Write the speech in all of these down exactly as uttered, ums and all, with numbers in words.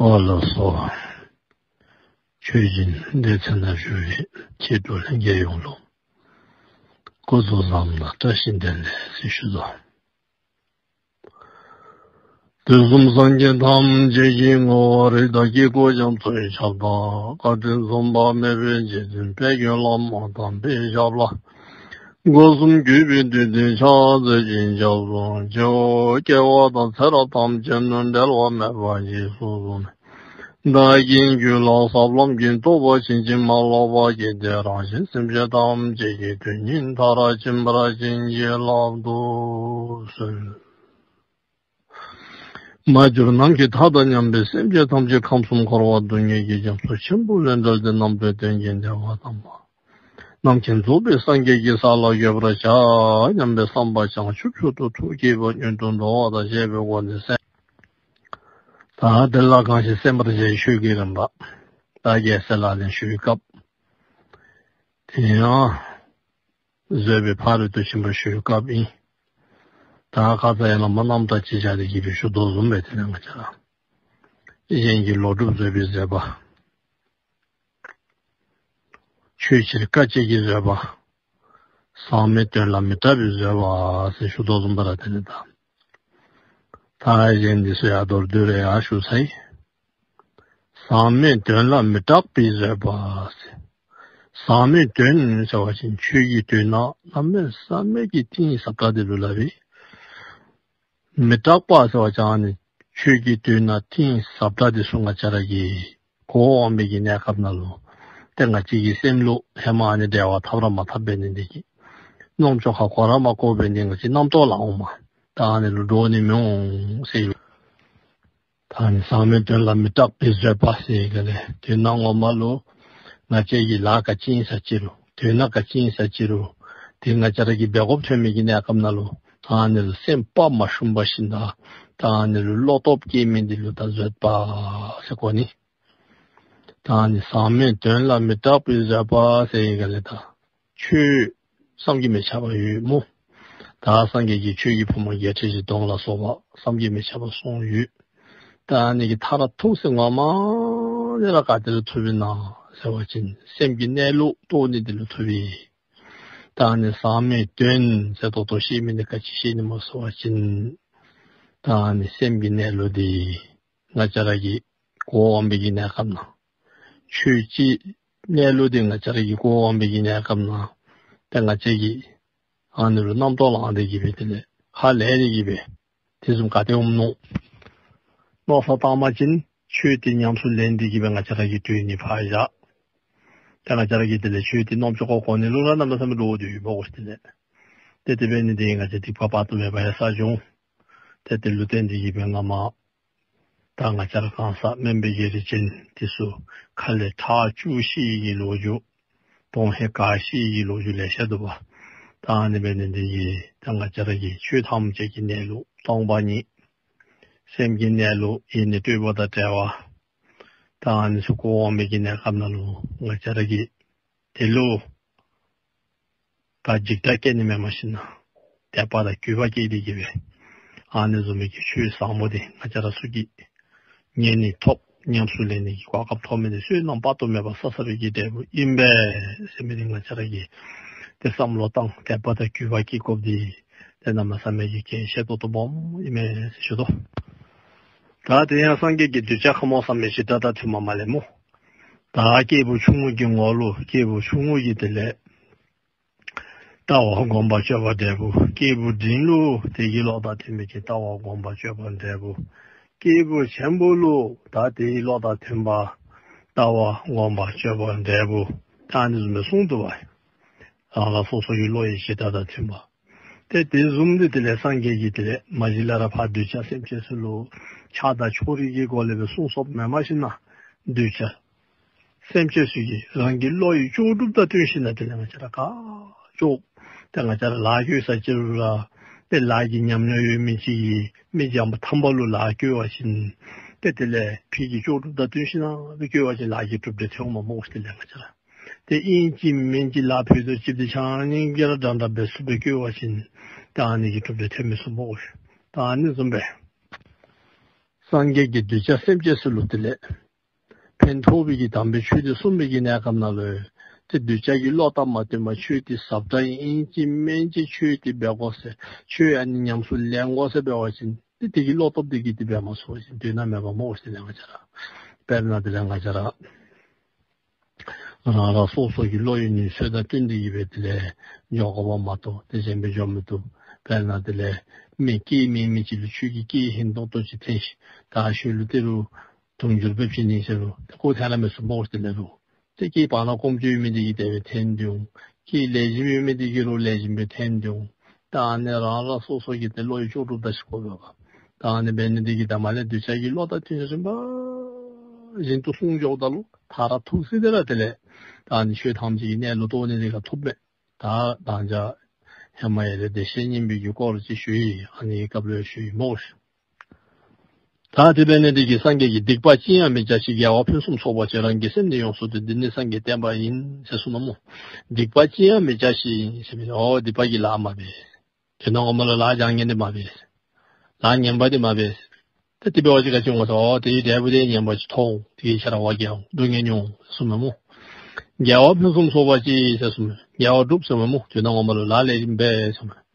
ཨོ་ལགས་སོ། ཆོས་སྦྱིན་སྡེ་ཚན་ནང་བཞུགས་པའི་མཆེད་གྲོགས་ལྷན་རྒྱས་ཡོངས་ལུ་སྐུ་གཟུགས་བཟང་ལགས། བཀྲ་ཤིས་བདེ་ལེགས་ཟེར་ཞུ་དོ། དུས་གསུམ་སངས་རྒྱས་ཐམས་ཅད་ཀྱི་ངོ་བོ་རིགས་དང་དཀྱིལ་འཁོར་རྒྱ་མཚོའི་ཁྱབ་བདག་བཀའ་དྲིན་མཚུངས་པ་མེད་པའི་རྗེ་བཙུན་དཔལ་མགོན་བླ་མ་དམ་པའི་ཞབས་ལ། སྒོ་གསུམ་གུས་པས་འདུད་དེ་ཕྱག་འཚལ་ཞིང་སྐྱབས་སུ་མཆིའོ། སྐྱེ་བ་དང་ཚེ་རབས་ཐམས་ཅད་ནས་འབྲལ་བ་མེད་པར་རྗེས་སུ་བཟུང་ནས། བདག་གི་རྒྱུད་ལ་ཟབ་ལམ་གྱི་རྟོགས་པ་ཕྱིན་ཅི་མ་ལོག་པ་སྐྱེས་ཏེ་རང་གཞན་སེམས་ཅན་ཐམས་ཅད་ཀྱི་དོན་སྙིང་མཐར་ཕྱིན་པར་བྱིན་གྱིས་བརླབ་ཏུ་གསོལ། མ་གྱུར་ནམ་མཁའི་མཐའ་དང་མཉམ་པའི་སེམས་ཅན་ཐམས་ཅད་ཁམས་གསུམ་འཁོར་བ་སྡུག་བསྔལ་གྱི་རྒྱ་མཚོ་ཆེན་པོ་ལས་བསྒྲལ་ཏེ་རྣམ་གྲོལ་གཏན་གྱི་བདེ་བ་དམ་པ་རྣམ་མཁྱེན་རྫོགས་པའི་སངས་རྒྱས་ཀྱི་ས་ལ་འགོད་པར་བྱ་སྙམ་པའི་བསམ་པ་བྱང་ཆུབ་མཆོག་ཏུ་ཐུགས་བསྐྱེད་པ་སྔོན་དུ་འགྲོ་བ་དང་བཅས་པའི་སྒོ་ནས་སེམས། ད་དེ་ལ་གང་ཞིག་སེམས་པར་བྱའི་ཆོས་ཀྱི་རིམ་པ། ད་རྒྱལ་སྲས་ལག་ལེན་ཞུ་བའི་སྐབས། དེ་ཡང་བཟོད་པའི་ཕ་རོལ་ཏུ་ཕྱིན་པ་ཞུ་བའི་སྐབས་ཨིན། ད་ཁ་ཙ་ཡང་བླ་མ་རྣམ་དག་ཅིག་བཞག་སྟེ་གི་སྦེ་ཞུ་དོ་བཟུམ་སྦེ་དེ་ལས་ང་བཅས་ར་གཞན་གྱི་ལོག་སྒྲུབ་བཟོད་པའི་བཟོད་པ། ཆོས་ཕྱིར་དཀའ་སྤྱད་ཀྱི་བཟོད་པ། ཟག་མེད་དོན་ལ་མི་སྐྲག་པའི་བཟོད་པ་ཟེར་ཞུ་དོ་བཟུམ་སྦེ་ར་དེ་ལས་ད། ད་གཞན་འདི་ཚུ་ཡང་མདོར་བསྡུས་རེ་ཡང་ཞུ་ཚར་ཡི། ཟག་མེད་དོན་ལ་མི་སྐྲག་པའི་བཟོད་པ་ཟེར། ཟག་མེད་དོན་ཟེར་བ་ཅིན་ཆོས་ཀྱི་དོན་ནང་གནམ་མེད་ས་མེད་ཀྱི་གཏིང་ཟབ་དྲགས་འདི་ལུ་སླབ་ཨིན། མི་སྐྲག་པ་ཟེར་བ་ཅིན་ཨ་ནི་ཆོས་ཀྱི་དོན་ནང་གཏིང་ཟབ་དྲགས་འདི་ཚུ་ང་བཅས་ར་གིས་གོ་འོང་བའི་གི་གནས་སྐབས་ནང་ལུ། ཏེ་ང་བཅས་ཀྱི་སེམས་ལུ་ཧེ་མ་ཨ་ནི་འབྲེལ་བ་འཐབ་ར་མ་འཐབ་འབད་ནི་འདི་གིས། རྣམ་ཅོ་ཁར་གོ་ར་མ་གོ་འབད་ནི་ང་བཅས་རྣམ་རྟོག་ལང་འོང་མས། ད་ཨ་ནི་ལུ་འདྲོག་ནི་མི་འོང་ཟེར་ཡོད། ད་ཨ་ནི་ཟག་མེད་དོན་ལ་མི་སྐྲག་པའི་བཟོད་པ་ཟེར་ག་ལས་དོན་ནང་ངོ་མ་ལུ་ང་བཅས་ཀྱིས་ལཱ་ག་ཅི་ཨིན་ས་ཅི་རུང་དོན་ནང་ག་ཅི་ཨིན་ས་ཅི་རུང་དེ་ང་བཅས་ར་གིས་འབད་དགོཔ་ཐོན་མི་གི་གནས་སྐབས་ནང་ལུ་ད་ཨ་ནི་ལུ་སེམས་པ་མ་ཞུམ་པ་ཞིནམ་ད་ད་ཨ་ནི་ལུ་བློ་སྟོབས་སྐྱེ་མི་འདི་ལུ་ད་བཟོད་པ་ཟེར་གོ་ནི། ད་ཨ་ནི་ཟག་མེད་དོན་ལ་མི་སྐྲག་པའི་བཟོད་པ་ཟེར་ག་ལས་ད། ཆོས་བསམ་གྱིས་མི་ཁྱབ་པ་ཡོད་སྨོ། ད་སངས་རྒྱས་ཀྱིས་ཆོས་ཀྱི་ཕུང་པོ་བརྒྱད་ཁྲི་བཞི་སྟོང་ལ་སོགས་པ་བསམ་གྱིས་མི་ཁྱབ་པ་གསུངས་ཡོད། ད་ཨ་ནི་གི་མཐའ་ར་ཐུག་ས་ངོ་མ་ཨ་ནི་ར་ག་ཏེ་ལུ་ཐུགཔ་ཨིན་ན་ཟེར་བ་ཅིན་སེམས་ཀྱི་གནས་ལུགས་རྟོགས་ནི་འདི་ལུ་ཐུགཔ་ཨིན། ད་ཨ་ནི་ཟག་མེད་དོན་ཟེར་ཏོག་ཏོ་ཤེས་མི་འདི་ག་ཅི་ཤེས་ནི་སྨོ་ཟེར་བ་ཅིན་ད་ཨ་ནི་སེམས་ཀྱི་གནས་ལུགས་འདི་ང་བཅས་ར་གིས་གོ་འོང་བའི་གི་གནས་སྐབས་ནང་ཆོས་ཀྱི་གནས་ལུགས་འདི་ང་བཅས་ར་གིས་གོ་འོང་བའི་གི་གནས་སྐབས་ནང་ཏེ་ང་བཅས་ཀྱིས་ཨ་ནི་ལུ་རྣམ་རྟོག་ལང་སྟེ་གི་སྦེ་དེ་ལས་ཧ་ལས་ནི་གི་སྦེ་དེ་བཟུམ་ག་ཏེ་འོངམ་མནོ་མནོ་བསམ་བཏང་པ་ཅིན་ཆོས་འདི་ཉམས་སུ་ལེན་ཏེ་གི་སྦེ་ང་བཅས་ར་གིས་སྡོད་ནི་ཕར་བཞག། ཏེ་ང་བཅས་ར་གིས་དེ་ལས་ཆོས་འདི་རྣམ་ཅོ་ཁར་གོ་ནི་ལུ་ར་གནམ་མེད་ས་མེད་འདྲོག་སྡོད་ཡོདཔ་འོང་ཟེར་དེ་ལས། ཏེ་དེ་འབད་ནི་འདི་ང་བཅས་སྡིག་པ་དཔག་ཏུ་མེད་པ་ཡང་བསགས་འོང་། ཏེ་དེ་ལུ་བརྟེན་ཏེ་གི་སྦེ་སྔ་མ་ད་ང་བཅས་ར་གང་ཟག་དམན་པའི་བགེགས་རིགས་ཅན་འདི་ཚུ་ཁ་ལས་ཁྲག་བཅུག་ཤི་ནི་གི་ལོ་རྒྱུས། གདོང་ཧེ་ག་ཤི་ནི་གི་ལོ་རྒྱུས་ལེ་ཤ་འདུག་པ། ད་ཨ་ནི་འབད་ནི་འདི་གིས་ད་ང་བཅས་ར་གི་ཆོས་ཐམས་ཅད་ཀྱི་གནས་ལུགས་སྟོང་པ་ཉིད། སེམས་ཀྱི་གནས་ལུགས་ཡེ་ནས་སྤྲོས་པ་དང་བྲལ་བ། ད་ཨ་ནི་ཚུ་གོ་འོང་བའི་གི་གནས་སྐབས་ནང་ལུ་ང་བཅས་ར་གིས་དེ་ལུ་ད་འཇིགས་སྐྲག་སྐྱེ་ནི་མེན་པར་ཞིནམ་ན་དད་པ་དང་གུས་པ་བསྐྱེད་དེ་གི་སྦེ་ཨ་ནི་བཟུམ་མའི་གི་ཆོས་ཟབ་མོ་འདི་ང་བཅས་ར་ཚུ་གིས་ཉན་ནི་ཐོབ་ཉམས་སུ་ལེན་ནི་གི་གོ་སྐབས་ཐོབ་མི་འདི་བསོད་ནམས་དཔག་ཏུ་མེད་པ་བསགས་བསགས་པའི་གི་འབྲས་བུ་ཨིན་པས་ཟེར་མི་འདི་ང་བཅས་ར་གིས་ཏེ་བསམ་བློ་བཏང་དད་པ་དང་གུས་པ་བསྐྱེད་དགོཔ་འདི་ཏེ་གནམ་མེད་ས་མེད་ཀྱི་གལ་ཆེ་ཏོག་ཏོ་སྦོམ་ཨིན་མས་ཟེར་ཞུ་དོ། ད་དེ་ཡང་སངས་རྒྱས་ཀྱིས་གདུལ་བྱ་ཁམས་གསུམ་མི་འཇིགས་སྐྲག་དང་མཐུན་པ་མ་ལས་སྨོ། ད་སྐྱེས་བུ་ཆུང་ངུ་གི་ངོ་ལུ་སྐྱེས་བུ་ཆུང་ངུ་གི་དེ་ལས་ལྟ་བ་བསྒོམ་པ་སྤྱོད་པ་འབྲས་བུ། སྐྱེས་བུ་འབྲིང་ལུ་དེ་གི་ལོག་ལྟ་མཐུན་པའི་གི་ལྟ་བ་བསྒོམ་པ་སྤྱོད་པ་འབྲས་བུ། སྐྱེས་བུ་ཆེན་པོ་ལུ་ད་དེ་གི་ལོག་ལྟ་མཐུན་པ་ལྟ་བ་བསྒོམ་པ་སྤྱོད་པ་འབྲས་བུ། ད་ཨ་ནི་བཟུམ་སྦེ་གསུངས་འདུག་པ། རང་རང་སོ་སོ་གི་བློ་ཡི་འཇིགས་སྐྲག་དང་མཐུན་པ། ཏེ་དེ་བཟུམ་འདི་དེ་ལས་སངས་རྒྱས་ཀྱིས་དེ་ལས་མ་གཞི་ལས་ར་ཕར་གདུལ་བྱ་སེམས་ཅན་ཚུ་ལུ་ཆགས་སྡང་ཕྱོགས་རིས་ཀྱི་སྒོ་ལས་སྦེ་གསུངས་སོཔ་མེན་པར་ཞིནམ་ན་གདུལ་བྱ་སེམས་ཅན་ཚུ་གིས་རང་གི་བློ་ཡི་ལྕོགས་གྲུབ་དང་བསྟུན་ཞིནམ་ན་དེ་ལས་ང་བཅས་ར་ག་ཅི་ཏེ་ང་བཅས་ར་ལཱ་བཀོལ་ས་ཅི་རུང་ར་ཏེ་ལཱ་གི་ཉམས་མྱོང་ཡོད་མི་ཅིག་གིས་མི་འཇམ་པོ་ཐང་པ་ལུ་ལཱ་བཀོལ་བ་ཅིན་ཏེ་དེ་ལས་ཕར་གྱི་ལྕོགས་གྲུབ་དང་བསྟུན་ཞིནམ་ན་བཀོལ་བ་ཅིན་ལཱ་གི་གྲུབ་འབྲས་ཐོནམ་མས་སྨོ་ཤིག། དེ་ལས་ང་བཅས་ར་ཏེ་ཨིན་ཅི་མིན་ཅི་ལཱ་ཕུད་རྡོག་གཅིག་འདི་ཆ་མཉམ་གྱིས་ར་འདྲ་འདྲ་སྦེ་ཚུ་སྦེ་བཀོལ་བ་ཅིན་ཏེ་ཨ་ནི་གི་གྲུབ་འབྲས་ཐོན་མི་ཚུགས་སྨོ་ཤིག། ད་ཨ་ནི་བཟུམ་སྦེ་ སངས་རྒྱས་ཀྱིས་གདུལ་བྱ་སེམས་ཅན་ཚུ་ལུ་དེ་ལས་ཕན་ཐོགས་པའི་གི་དམ་པའི་ཆོས་དེ་གསུངས་པའི་གི་གནས་སྐབས་ནང་ལུ་ཏེ་གདུལ་བྱ་གི་བློ་ལྟ་མ་བཏུབ་མ་ཆོས་དེ་ཟབ་དྲགས་ཨིན་ཅི་མེན་ཅི་ཆོས་དེ་འབད་དགོ་ཟེར་ཆོས་ཨ་ནི་ཉམས་སུ་ལེན་དགོ་ཟེར་འབད་བ་ཅིན་ཏེ་དེ་གི་བློ་སྟོབས་དེ་གིས་དེ་འབད་མ་ཚུགས་པ་ཅིན་དོན་དག་མེད་པ་སྨོ་ཟེར་ལགས། ང་བཅས་ར་དཔེར་ན་དེ་ལས་ང་བཅས་ར་རང་རང་སོ་སོ་གི་བློ་ཡི་ནུས་ཚོད་དང་བསྟུན་ཏེ་གི་སྦེ་དེ་ལས་འགྱོ་དགོཔ་མ་གཏོགས་ཏེ་གཞན་སྦེ་འགྱོ་མི་བཏུབ། དཔེར་ན་དེ་ལས་མི་སྐད་མེད་མི་ཅིག་ལུ་ཁྱོད་ཀྱིས་སྐད་ཧིང་ཏོང་ཏོ་ཅིག་འཐེན་ཤིག། ད་ཁྱོད་ལུ་ཏི་རུ་དུང་ཕྱུར་སྦེ་བྱིན་ནི་ཟེར་རུང་ཏེ་ཁོ་འཐེན་ར་མི་ཚུགས་སྨོ་ཟེར་ལགས། ཏེ་སྐད་བར་ན་སྐོམ་སྐྱོ་ཡོད་མི་དེ་གིས་དེ་སྦེ་འཐེན་དོ་འོང་། སྐད་ལེགས་ཤོམ་ཡོད་མི་དེ་གིས་རུང་ལེགས་ཤོམ་སྦེ་འཐེན་དོ་འོང་། ད་ཨ་ནི་རང་རང་སོ་སོ་གི་ཏེ་བློ་ཡི་ལྕོགས་གྲུབ་ད་ཤིག་དགོ་པས་པ། ད་ཨ་ནི་འབད་ནི་དེ་གིས་ད་མ་ལས་གདུལ་བྱ་གི་བློ་དང་བསྟུན་རིམ་པ་བཞིན་དུ་བསྲུང་འགྱོཝ་ད་ལུ་མཐར་ཐུག་ས་དེ་ར་དེ་ལས་ད་ཨ་ནི་ཆོས་ཐམས་ཅད་ཀྱི་གནས་ལུགས་རྟོགས་ནི་དེ་ག་ཐུགཔ་མས། ད་མདང་ཞག་ཧེ་མ་ཡར་ལས་བདེ་གཤེགས་སྙིང་པོའི་གི་སྐོར་ཅིག་ཞུ་ཡི། ཨ་ནི་སྐབས་ལུ་ཞུ་ཡི་སྨོ་ཤིག། ད་དེ་འབད་ནི་དེ་གིས་སངས་རྒྱས་ཀྱིས་སྡིག་པ་ཅི་ཡང་མི་བྱ་ཞིང་། དགེ་བ་ཕུན་སུམ་ཚོགས་པར་སྤྱད། རང་གི་སེམས་ནི་ཡོངས་སུ་འདུལ། འདི་ནི་སངས་རྒྱས་བསྟན་པ་ཡིན་ཟེར་གསུངས་ནུག་སྨོ། སྡིག་པ་ཅི་ཡང་མི་བྱ་ཞིང་ཟེར་མི་འོ་སྡིག་པ་གི་ལཱ་མ་འབད། དོན་ངོ་མ་ལུ་ལཱ་བྱང་ཉེས་དེ་མ་འབད། ལཱ་ངན་པ་དེ་མ་འབད། ད་དེ་འབད་བ་ཅིན་ག་ཅི་འོང་ག་ཟེར་འོ་དེ་གི་འབྲས་བུ་དེ་ངན་པ་ཅིག་ཐོབ་འོང་། དེ་གིས་ཁྱོད་ར་བ་རྒྱལ་འོང་སྡུག་བསྔལ་མྱོང་འོང་ཟེར་གསུངས་མས་སྨོ། དགེ་བ་ཕུན་སུམ་ཚོགས་པར་སྤྱད་ཟེར་གསུངས་མས། དགེ་བ་སྒྲུབ་ཟེར་གསུངས་མས་སྨོ། དོན་ངོ་མ་ལུ་ལཱ་ལེགས་ཤོམ་འབད་ཟེར་གསུངས་མས།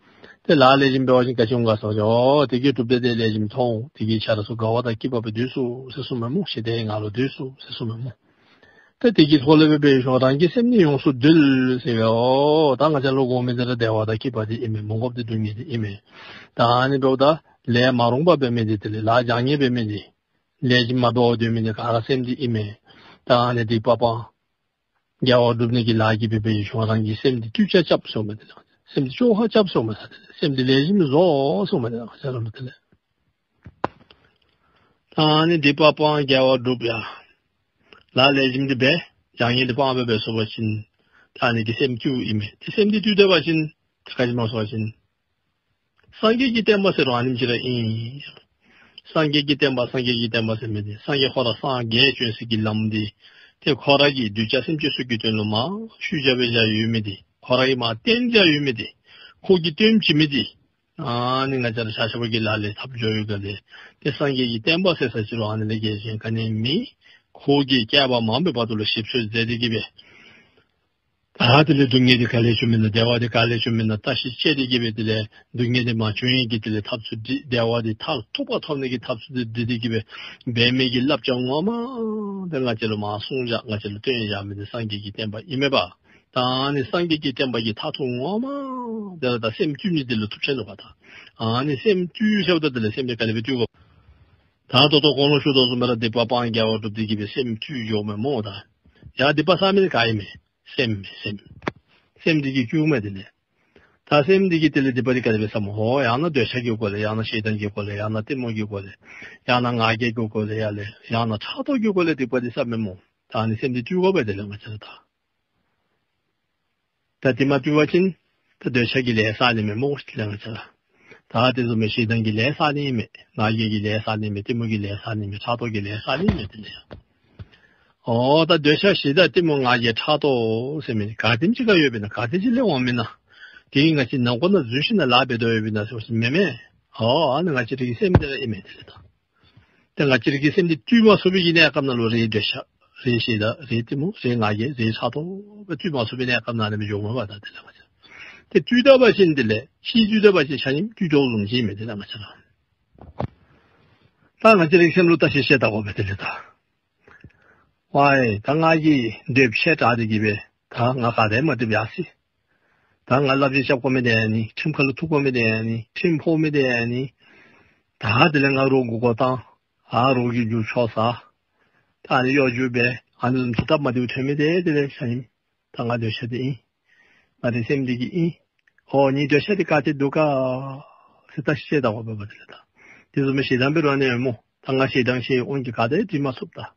ཏེ་ལཱ་ལེགས་ཤོམ་འབད་བ་ཅིན་ག་ཅི་འོང་ག་ཟེར་བ་ཅིན་འོ་དེ་གིས་གྲུབ་སྟེ་དེ་ལེགས་ཤོམ་ཐོབ་འོང་། དེ་གིས་ཁྱོད་ར་ཚུ་དགའ་བ་དང་སྐྱིད་པ་སྦེ་སྡོད་ཚུགས་ཟེར་གསུངས་མས་སྨོ། ཞི་བདེའི་ངང་ལུ་སྡོད་ཚུགས་ཟེར་གསུངས་མས་སྨོ། ཏེ་དེ་གི་ཐོག་ལས་འབད་འབད་ཞིནམ་རང་གི་སེམས་ནི་ཡོངས་སུ་འདུལ་ཟེར་བས། འོ་ད་ང་བཅས་ལུ་དགོ་མི་དེ་ར་བདེ་བ་དང་སྐྱིད་པ་དེ་ཨིན་མས། མི་དགོཔ་དེ་སྡུག་བསྔལ་དེ་ཨིན་མས། ད་ཨ་ནི་འབདཝ་ད་ལས་མ་རུངས་པ་འབད་མི་དེ་དེ་ལས་ལཱ་བྱང་ཉེས་འབད་མི་དེ་ལས་ཀྱི་མ་འབད་བར་སྡོད་མི་དེ་ག་ར་སེམས་དེ་ཨིན་མས། ད་ཨ་ནི་སྡིག་པ་སྤང་དགེ་བ་སྒྲུབ་ནི་གི་ལཱ་གིས་འབད་འབད་ཞིནམ་རང་གི་སེམས་དེ་བཏུལ་ཆ་རྐྱབ་ཟེར་མས། དེ་ལས་སེམས་དེ་བཅོ་ཁ་རྐྱབ་ཟེར་མས། ད་དེ་ལས་སེམས་དེ་ལེགས་ཤོམ་བཟོ་ཟེར་མས། དེ་ལས་ང་བཅས་ར་ལུ་དེ་ལས་ད་ཨ་ནི་སྡིག་པ་སྤང་དགེ་བ་སྒྲུབ་ཡ། ལཱ་ལེགས་ཤོམ་དེ་འབད། བྱང་ཉེས་དེ་སྤང་སྦེ་འབད་ཚུགས་པ་ཅིན་ད་ཨ་ནི་གིས་སེམས་བཏུལཝ་ཨིན་མས། དེ་སེམས་དེ་བཏུལ་ད་པ་ཅིན་ད་ག་ཅི་སྨོ་ཟེར་བ་ཅིན་སངས་རྒྱས་ཀྱི་བསྟན་པ་ཟེར་རུང་ཨ་ནེམ་ཅིག་ར་ཨིན། སངས་རྒྱས་ཀྱི་བསྟན་པ་སངས་རྒྱས་ཀྱི་བསྟན་པ་ཟེར་མི་དེ་སངས་རྒྱས་ཁོ་ར་སངས་རྒྱས་བྱོན་སའི་གི་ལམ་དེ་ཏེ་ཁོ་ར་གིས་གདུལ་བྱ་སེམས་ཅན་ཚུ་གི་དོན་ལུ་མར་ཞུ་བྱ་འབད་བྱ་ཡོད་མི་དེ་ཁོ་ར་གིས་མར་བསྟན་བྱ་ཡོད་མི་དེ་ཁོ་གིས་སྟོན་བྱིན་མི་དེ་ཨ་ནི་ང་བཅས་ར་ཆ་ཁྱབ་ཀྱི་ལག་ལེན་འཐབ་འགྱོ་བའི་སྒང་ལས་ཏེ་སངས་རྒྱས་ཀྱི་བསྟན་པ་ཟེར་ས་ཅིག་རུང་ཨ་ནི་ལས་གལ་ཆེན་ག་ནི་མེད། ཁོ་གིས་བསྐལ་པ་མང་པོའི་བར་དུ་ལུ་ཞིབ་འཚོལ་མཛད་དེ་གི་སྦེ་ད་དེ་ལས་སྡུག་བསྔལ་དེ་ག་ལས་བྱུངམ་ཨིན་ན་བདེ་བ་དེ་ག་ལས་བྱུངམ་ཨིན་ན་བརྟག་ཞིབ་དཔྱད་དེ་གི་སྦེ་དེ་ལས་སྡུག་བསྔལ་དེ་མ་བྱུང་ནི་གི་དེ་ལས་ཐབས་ཚུལ་དེ་བདེ་བ་དེ་མཐར་ཐུག་པ་ཐོབ་ནི་གི་ཐབས་ཚུལ་དེ་འདི་དེ་གི་སྦེ་འབད་མི་གི་བསླབ་བྱ་ངོ་མ་དེ་ང་བཅས་ལུ་མར་གསུངས་བཞག་ང་བཅས་ལུ་སྟོན་བཞག་མི་དེ་སངས་རྒྱས་ཀྱི་བསྟན་པ་ཨིན་མས་པ། ད་ཨ་ནི་སངས་རྒྱས་ཀྱི་བསྟན་པ་གི་མཐར་ཐུག་ངོ་མ་དེ་ལུ་ད་སེམས་བཏུལ་ནི་དེ་ལུ་ཐུག་ཆི་ནུག་པ། ད་ཨ་ནི་སེམས་བཏུལ་ཟེརཝ་ད་དེ་ལས་སེམས་དེ་ག་དེ་སྦེ་བཏུལ་དགོ། ད་ད་ལྟོ་གོང་ལུ་ཞུ་དོ་བཟུམ་སྦེ་ར་སྡིག་པ་སྤང་དགེ་བ་སྒྲུབ་དེ་གི་སྦེ་སེམས་བཏུལ་འགྱོཝ་མས་སྨོ། ད་ཡར་སྡིག་པ་བསག་མི་དེ་ག་ཨིན་མས། སེམས་མས་སེམས། སེམས་དེ་གིས་བསྐུལཝ་མས་དེ་ལས། ད་སེམས་དེ་གིས་དེ་ལས་སྡིག་པ་དེ་ག་དེ་སྦེ་བསག་སྨོ། ཧོ་ཡང་ན་འདོད་ཆགས་ཀྱི་སྒོ་ལས་ཡང་ན་ཞེ་སྡང་གི་སྒོ་ལས་ཡང་ན་གཏི་མུག་གི་སྒོ་ལས་ཡང་ན་ང་རྒྱལ་གྱི་སྒོ་ལས་ཡར་ལས་ཡང་ན་ཕྲག་དོག་གི་སྒོ་ལས་སྡིག་པ་དེ་བསག་མས་སྨོ། ད་ཨ་ནི་སེམས་དེ་བཏུལ་དགོ་པས་དེ་ལས་ང་བཅས་ར་ད། ད་དེ་མ་བཏུལ་བ་ཅིན་ད་འདོད་ཆགས་ཀྱི་ལས་བསག་ནི་མས་སྨོ་ཤིག་ལགས་ང་བཅས་ར། ད་དེ་བཟུམ་མའི་ཞེ་སྡང་གི་ལས་བསག་ནི་མས། ང་རྒྱལ་གྱི་ལས་བསག་ནི་མས། གཏི་མུག་གི་ལས་བསག་ནི་མས། ཕྲག་དོག་གི་ལས་བསག་ནི་མས་དེ་ལས། འོ་ད་འདོད་ཆགས་ཞེ་སྡང་གཏི་མུག་ང་རྒྱལ་ཕྲག་དོག་ཟེར་མི་ག་དེམ་ཅིག་ག་ཡོདཔ་ཨིན་ན་ག་དེ་ཅིག་ལས་འོངམ་ཨིན་ན། དེ་ང་བཅས་ནང་ཁོག་ནང་འཛུལ་ཞིནམ་ལས་འབད་དོ་ཡོདཔ་ཨིན་ན་ཟེར་བ་ཅིན་མེན་མས། འོ་ཨ་ནི་ང་བཅས་རའི་སེམས་དེ་ར་ཨིན་མས་དེ་ལས་ད། ཏེ་ང་བཅས་ར་གི་སེམས་འདི་བཏུལ་མ་ཚུགས་པའི་གི་གནས་སྐབས་ནང་ལུ་རེ་འདོད་ཆགས་རེ་ཞེ་སྡང་རེ་གཏི་མུག་རེ་ང་རྒྱལ་རེ་ཕྲག་དོག་སྦེ་བཏུལ་མ་ཚུགས་པའི་གནས་སྐབས་ནང་ལུ་མི་འགྱོཝ་མས་པ། ད་དེ་ལས་ང་བཅས་ཏེ་བཏུལ་ད་པ་ཅིན་དེ་ལས་ཕྱིས་བཏུལ་ད་པ་ཅིན་ཆ་མཉམ་བཏུལ་དོ་བཟུམ་ཅིག་མས་དེ་ལས་ང་བཅས་ར། ད་ང་བཅས་ར་གི་སེམས་ལུ་བརྟག་ཞིབ་བྱེད་ད་དགོ་པས་དེ་ལས་ད། ཝའི་ད་ང་གིས་འདོད་ཆེ་དྲགས་ཏེ་གི་སྦེ་ད་ང་ག་དེ་མ་འདོད་ཡར་སོ། ད་ང་ལགཔ་རྗེས་རྐྱབ་དགོ་མི་དེ་ཨ་ནི། ཁྲིམས་ཁ་ལུ་ཐུག་དགོ་མི་དེ་ཨ་ནི། ཁྲིམས་ཕོག་མི་དེ་ཨ་ནི། ད་དེ་ལས་ང་རོགས་མགུ་སྐོར་བཏང་། ཨ་རོགས་ཀྱི་རྒྱུ་འཕྱོག་ཟ། ད་ཨ་ནི་གཡོ་སྒྱུ་འབད། ཨ་ནི་བཟུམ་ཅིག་སྟབས་མ་བདེཝ་ཐོན་མི་དེ་དེ་ལས་ཆ་མཉམ་ད་ང་འདོད་ཆགས་དེ་ཨིན། ང་དེ་སེམས་དེ་གིས་ཨིན། ཨོ་ངེའི་འདོད་ཆགས་དེ་ག་ཏེ་འདུག་ག་ཟེར་བརྟག་ཞིབ་བྱེད་ད་དགོ་པས་པ་དེ་ལས་ད། དེ་བཟུམ་མའི་ཞེ་སྡང་འབད་རུང་ཨ་ནི་སྨོ། ད་ང་ཞེ་སྡང་ཆེ་འོང་གི་ག་དེ་འདྲེན་མ་ཚུགས་ད།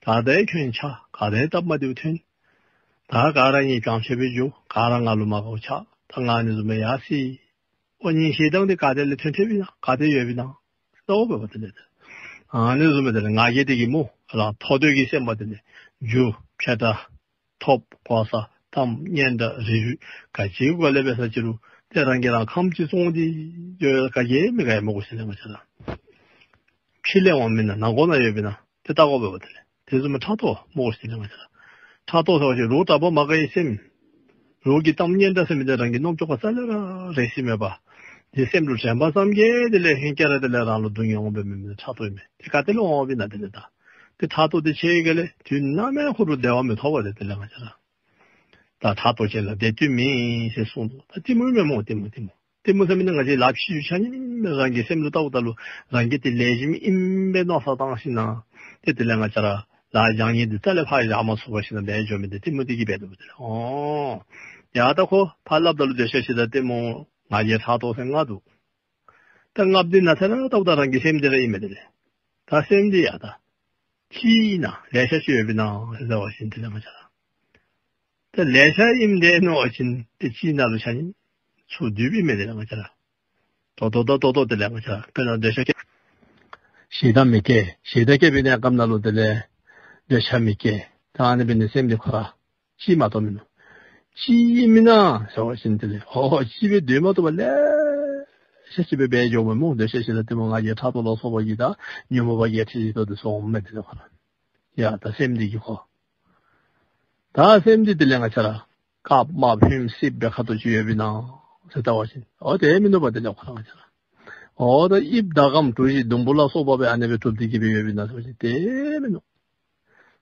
ག་དེ་འཁོན་ཆགས་ག་དེ་སྟབས་མ་བདེཝ་ཐོན། ད་ག་ར་ངེའི་བྱམས་ཆེ་བའི་རྒྱུ་ག་ར་ང་ལུ་མ་དགའཝ་ཆགས། ད་ང་ཨ་ནི་བཟུམ་སྦེ་ཡར་སོ། ཨོ་ངེའི་ཞེ་སྡང་དེ་ག་ཏེ་ལས་ཐོན་ཐོནམ་ཨིན་ན་ག་ཏེ་ཡོདཔ་ཨིན་ན་ཟེར་དགོ་པས་པ་དེ་ལས་ད། ཨ་ནི་བཟུམ་སྦེ་དེ་ལས་ང་རྒྱལ་དེ་གིས་སྨོ་རང་མཐོ་འདོད་ཀྱི་སེམས་པ་དེ་ལས་རྒྱུ་ཕྱེད་དྲགས་ཐོབ་གོ་ས་ཐམ་གཉེན་དྲགས་རིགས་རུས་ག་ཅི་གུ་ལས་འབད་ས་ཅིག་རུང་ཏེ་རང་གིས་རང་ཁམས་ཅིག་བཙོང་སྟེ་འགྱོ་ཡ་ག་གིས་མི་དགའ་ཡ་མི་དགོ་ཟེར་ལགས་ང་བཅས་ར། ཕྱི་ལས་འོང་མི་ན་ནང་ཁོག་ན་ཡོད་པའི་ན་དེ་བལྟ་དགོ་པས་པ། དེ་ལས་དེ་བཟུམ་མའི་ཕྲག་དོག་སྨོ་ཟེར་ཞུ་ནི་ལགས། ང་བཅས་ར་ཕྲག་དོག་ཟེར་བ་ཅིན་རོགས་དྲག་པོ་མ་དགའ་བའི་སེམས། རོགས་ཀྱི་གཏམ་སྙན་གྲགས་ཟེར་མི་དེ་རང་གི་རྣམ་ཅོག་ཁར་རྩ་ལས་ར་རེག་ས་མེད་པ། དེ་སེམས་ལུ་དྲན་པ་ཙམ་གྱིས་དེ་ལས་ཧེང་སྐལ་ར་དེ་ལས་རང་ལུ་སྡུག་བསྔལ་འོང་པའི་མི་མི་ཕྲག་དོག་ཨིན་མས། དེ་ག་ཏེ་ལས་འོང་བ་ཨིན་ན། དེ་ལས་ད་དེ་ཕྲག་དོག་དེ་ཆེ་ག་ལས་དུས་ནམ་ཡང་ཁོ་ར་བདེ་བ་མི་ཐོབ་པས། དེ་ལས་ང་བཅས་ར་ད་ཕྲག་དོག་ཅན་ལ་བདེ་དོན་མེད་ཟེར་གསུངས་འདུག། ད་གཏི་མུག་མེན་མོ། གཏི་མུག་གཏི་མུག། གཏི་མུག་ཟེར་མི་ནི་ང་བཅས་ལགཔ་ཕྱིས་ཆ་མཉམ་རང་གི་སེམས་ལུ་བལྟཝ་ད་ལུ་རང་གིས་དེ་ལེགས་ཤོམ་ཨིན་པའི་མནོ་བསམ་བཏང་ཞིན་ན་དེ་དེ་ལས་ང་བཅས་ར་ལཱ་བྱང་ཉེས་དེ་རྩ་ལས་ཕར་བཞག་མ་ཚུགས་པར་ཞིན་ན་འབད་འགྱོ་མི་དེ་གཏི་མུག་དེ་གིས་འབད་དོ་པས། དེ་ལས་ཨོ་ཡ་ད་ཁོ་ཕར་སླབ་ད་ལུ་འདོད་ཆགས་ཞེ་སྡང་གཏི་མུག་ང་རྒྱལ་ཕྲག་དོག་ཟེར་ལྔ་འདུག། ད་ལྔ་པོ་དེ་ནང་ཚན་ར་བལྟཝ་ད་རང་གི་སེམས་དེ་ར་ཨིན་མས། དེ་ལས་ད་སེམས་དེ་ཡ་ད་ཅིག་ཨིན་ན་ལེ་ཤ་ཅིག་ཡོད་པས་ན་ཟེར་བ་ཅིན་དེ་ལས་ང་བཅས་ར་ད་ལེ་ཤ་ཨིནམ་དེ་མནོ་བ་ཅིན་དེ་ཅིག་ནང་ལུ་ཆ་མཉམ་ཚུར་འདུས་པས་མས། དེ་ལས་ང་བཅས་ར་ད་ལྟོ་ད་ལྟོ་ད་ལྟོ་དེ་ལས་ང་བཅས་ར་དཔེར་ན་འདོད་ཆགས་སྐྱེ་ཞེ་སྡང་མི་སྐྱེ། ཞེ་སྡང་སྐྱེ་བའི་གནས་སྐབས་ནང་ལུ་དེ་ལས་འདོད་ཆགས་མི་སྐྱེ། ད་ཨ་ནི་འབད་ནི་སེམས་དེ་ཁོ་ར་ཅིག་མ་གཏོགས་མིན་ནུག། ཅིག་ཨིན་མེན་ན་ཟེར་བ་ཅིན་དེ་ལས་ཨོ་ཅིག་སྦེ་སྡོད་མ་བཏུབ་པར་ལེ་ཤ་ཅིག་སྦེ་འབད་འགྱོཝ་མས་སྨོ། འདོད་ཆགས་ཞེ་སྡང་གཏི་མུག་ང་རྒྱལ་ཕྲག་དོག་ལ་སོགས་པ་གིས་ད་ཉོན་མོངས་པ་བརྒྱད་ཁྲི་བཞི་སྟོང་དེ་ཚུ་འོངམ་མས། དེ་ལས་ཁོ་ར་ཡ་ད་སེམས་དེ་གིས་ཁོ་ད་སེམས་འདི་དེ་ལས་ང་བཅས་ར་དཀརཔོ་དམརཔོ་ཧོནམ་སེརཔོ་སྦེ་ཁ་དོག་ཅིག་ཡོད་པས་ན་ཟེར་བལྟ་བ་ཅིན་ཨོ་དེ་མིན་འདུག་པ། དེ་ལས་ཁོ་ར་ང་བཅས་ར་ཨོ་ད་དབྱིབས་ཟླ་གམ་གྲུ་བཞི་ཟླུམ་པོ་ལ་སོགས་པ་སྦེ་ཨ་ནི་སྦེ་གྲུབ་སྟེ་གི་སྦེ་ཡོད་པས་ན་ཟེར་བ་ཅིན་དེ་མིན་འདུག།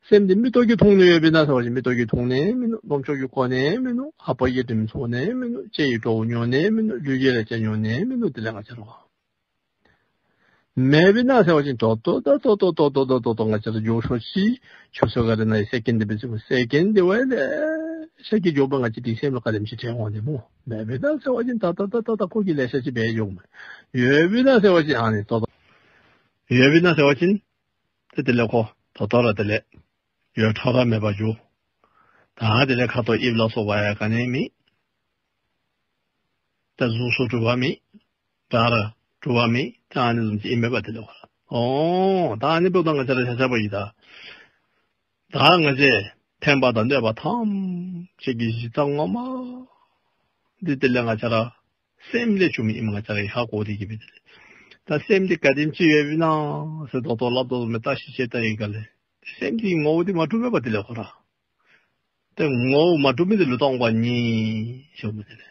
སེམས་འདི་མིག་ཏོ་གིས་མཐོང་ནི་ཡོད་པས་ན་ཟེར་བ་ཅིན་མིག་ཏོ་གིས་མཐོང་ནི་མིན་འདུག། རྣམ་ཅོ་གིས་གོ་ནི་མིན་འདུག། ལྷ་པ་གིས་དྲིམ་ཚོར་ནི་མིན་འདུག། ལྕེ་གིས་དྲོ་བ་མྱོང་ནི་མིན་འདུག། ལུས་ཀྱིས་རེག་བྱ་མྱོང་ནི་མིན་འདུག། དེ་ལས་ང་བཅས་ར་མེད་པས་ན་ཟེར་བ་ཅིན་ད་ལྟོ་ད་ལྟོ་ད་ལྟོ་ང་བཅས་ར་མགྱོགས་ཤོས་ཅིག་ཆུ་ཚོད་ག་རེ་ནང་སེ་ཀེན་དེ་སྦེ་ཚུད་སེ་ཀེན་དེ་བ་ལེ་ཤ་གི་མགྱོགས་པ་ང་བཅས་ཀྱི་སེམས་ལུ་ག་དེམ་ཅིག་དྲན་འོང་ནི་སྨོ། མེད་པས་ན་ཟེར་བ་ཅིན་ད་ལྟོ་ད་ལྟོ་ད་ལྟོ་ཁོ་གིས་ལེ་ཤ་ཅིག་འབད་འགྱོཝ་མས། ཡོད་པས་ན་ཟེར་བ་ཅིན་ཨ་ནི་ད་ལྟོ་ཡོད་པས་ན་ཟེར་བ་ཅིན་ཏེ་དེ་ལས་ཁོ་ད་ལྟོ་ར་དེ་ལས་ཡོད་ཐོག་ར་མེད་པར་འགྱོ། ད་དེ་ལས་ཁ་དོག་དབྱིབས་ལ་སོགས་པ་ཡང་ག་ནི་མེད། ད་གཟུགས་སོགས་གྲུབ་པ་མེད། སྒྲ་ར་གྲུབ་པ་མེད། ད་ཨ་ནི་བཟུམ་ཅིག་ཨིན་མས་པ། དེ་ལས་ཁོ་ར་ཨོ་ད་ཨ་ནི་འབདཝ་ད་ང་བཅས་ར་ཆ་ཁྱབ་ཀྱིས་ད་ད་ང་བཅས་ཕན་པ་དང་གནོད་པ་ཐམས་ཅད་ཀྱི་གཞི་རྩ་ངོ་མ་འདི་དེ་ལས་ང་བཅས་ར་སེམས་ལས་བྱུངམ་ཨིནམ་ང་བཅས་ར་ཧ་གོ་སྟེ་གི་སྦེ་དེ་ལས་ད་སེམས་འདི་ག་དེམ་ཅིག་ཡོད་པས་ན་ཟེར་ད་ལྟོ་སླབ་དོ་བཟུམ་སྦེ་བརྟག་ཞིབ་དཔྱད་བལྟ་བའི་སྒང་ལས་སེམས་འདི་ངོ་བོ་འདི་མ་གྲུབ་པས་པ། དེ་ལས་ཁོ་ར་ཏེ་ངོ་བོ་མ་གྲུབ་མི་འདི་ལུ་སྟོང་པ་ཉིད་ཟེརཝ་མས། དེ་ལས་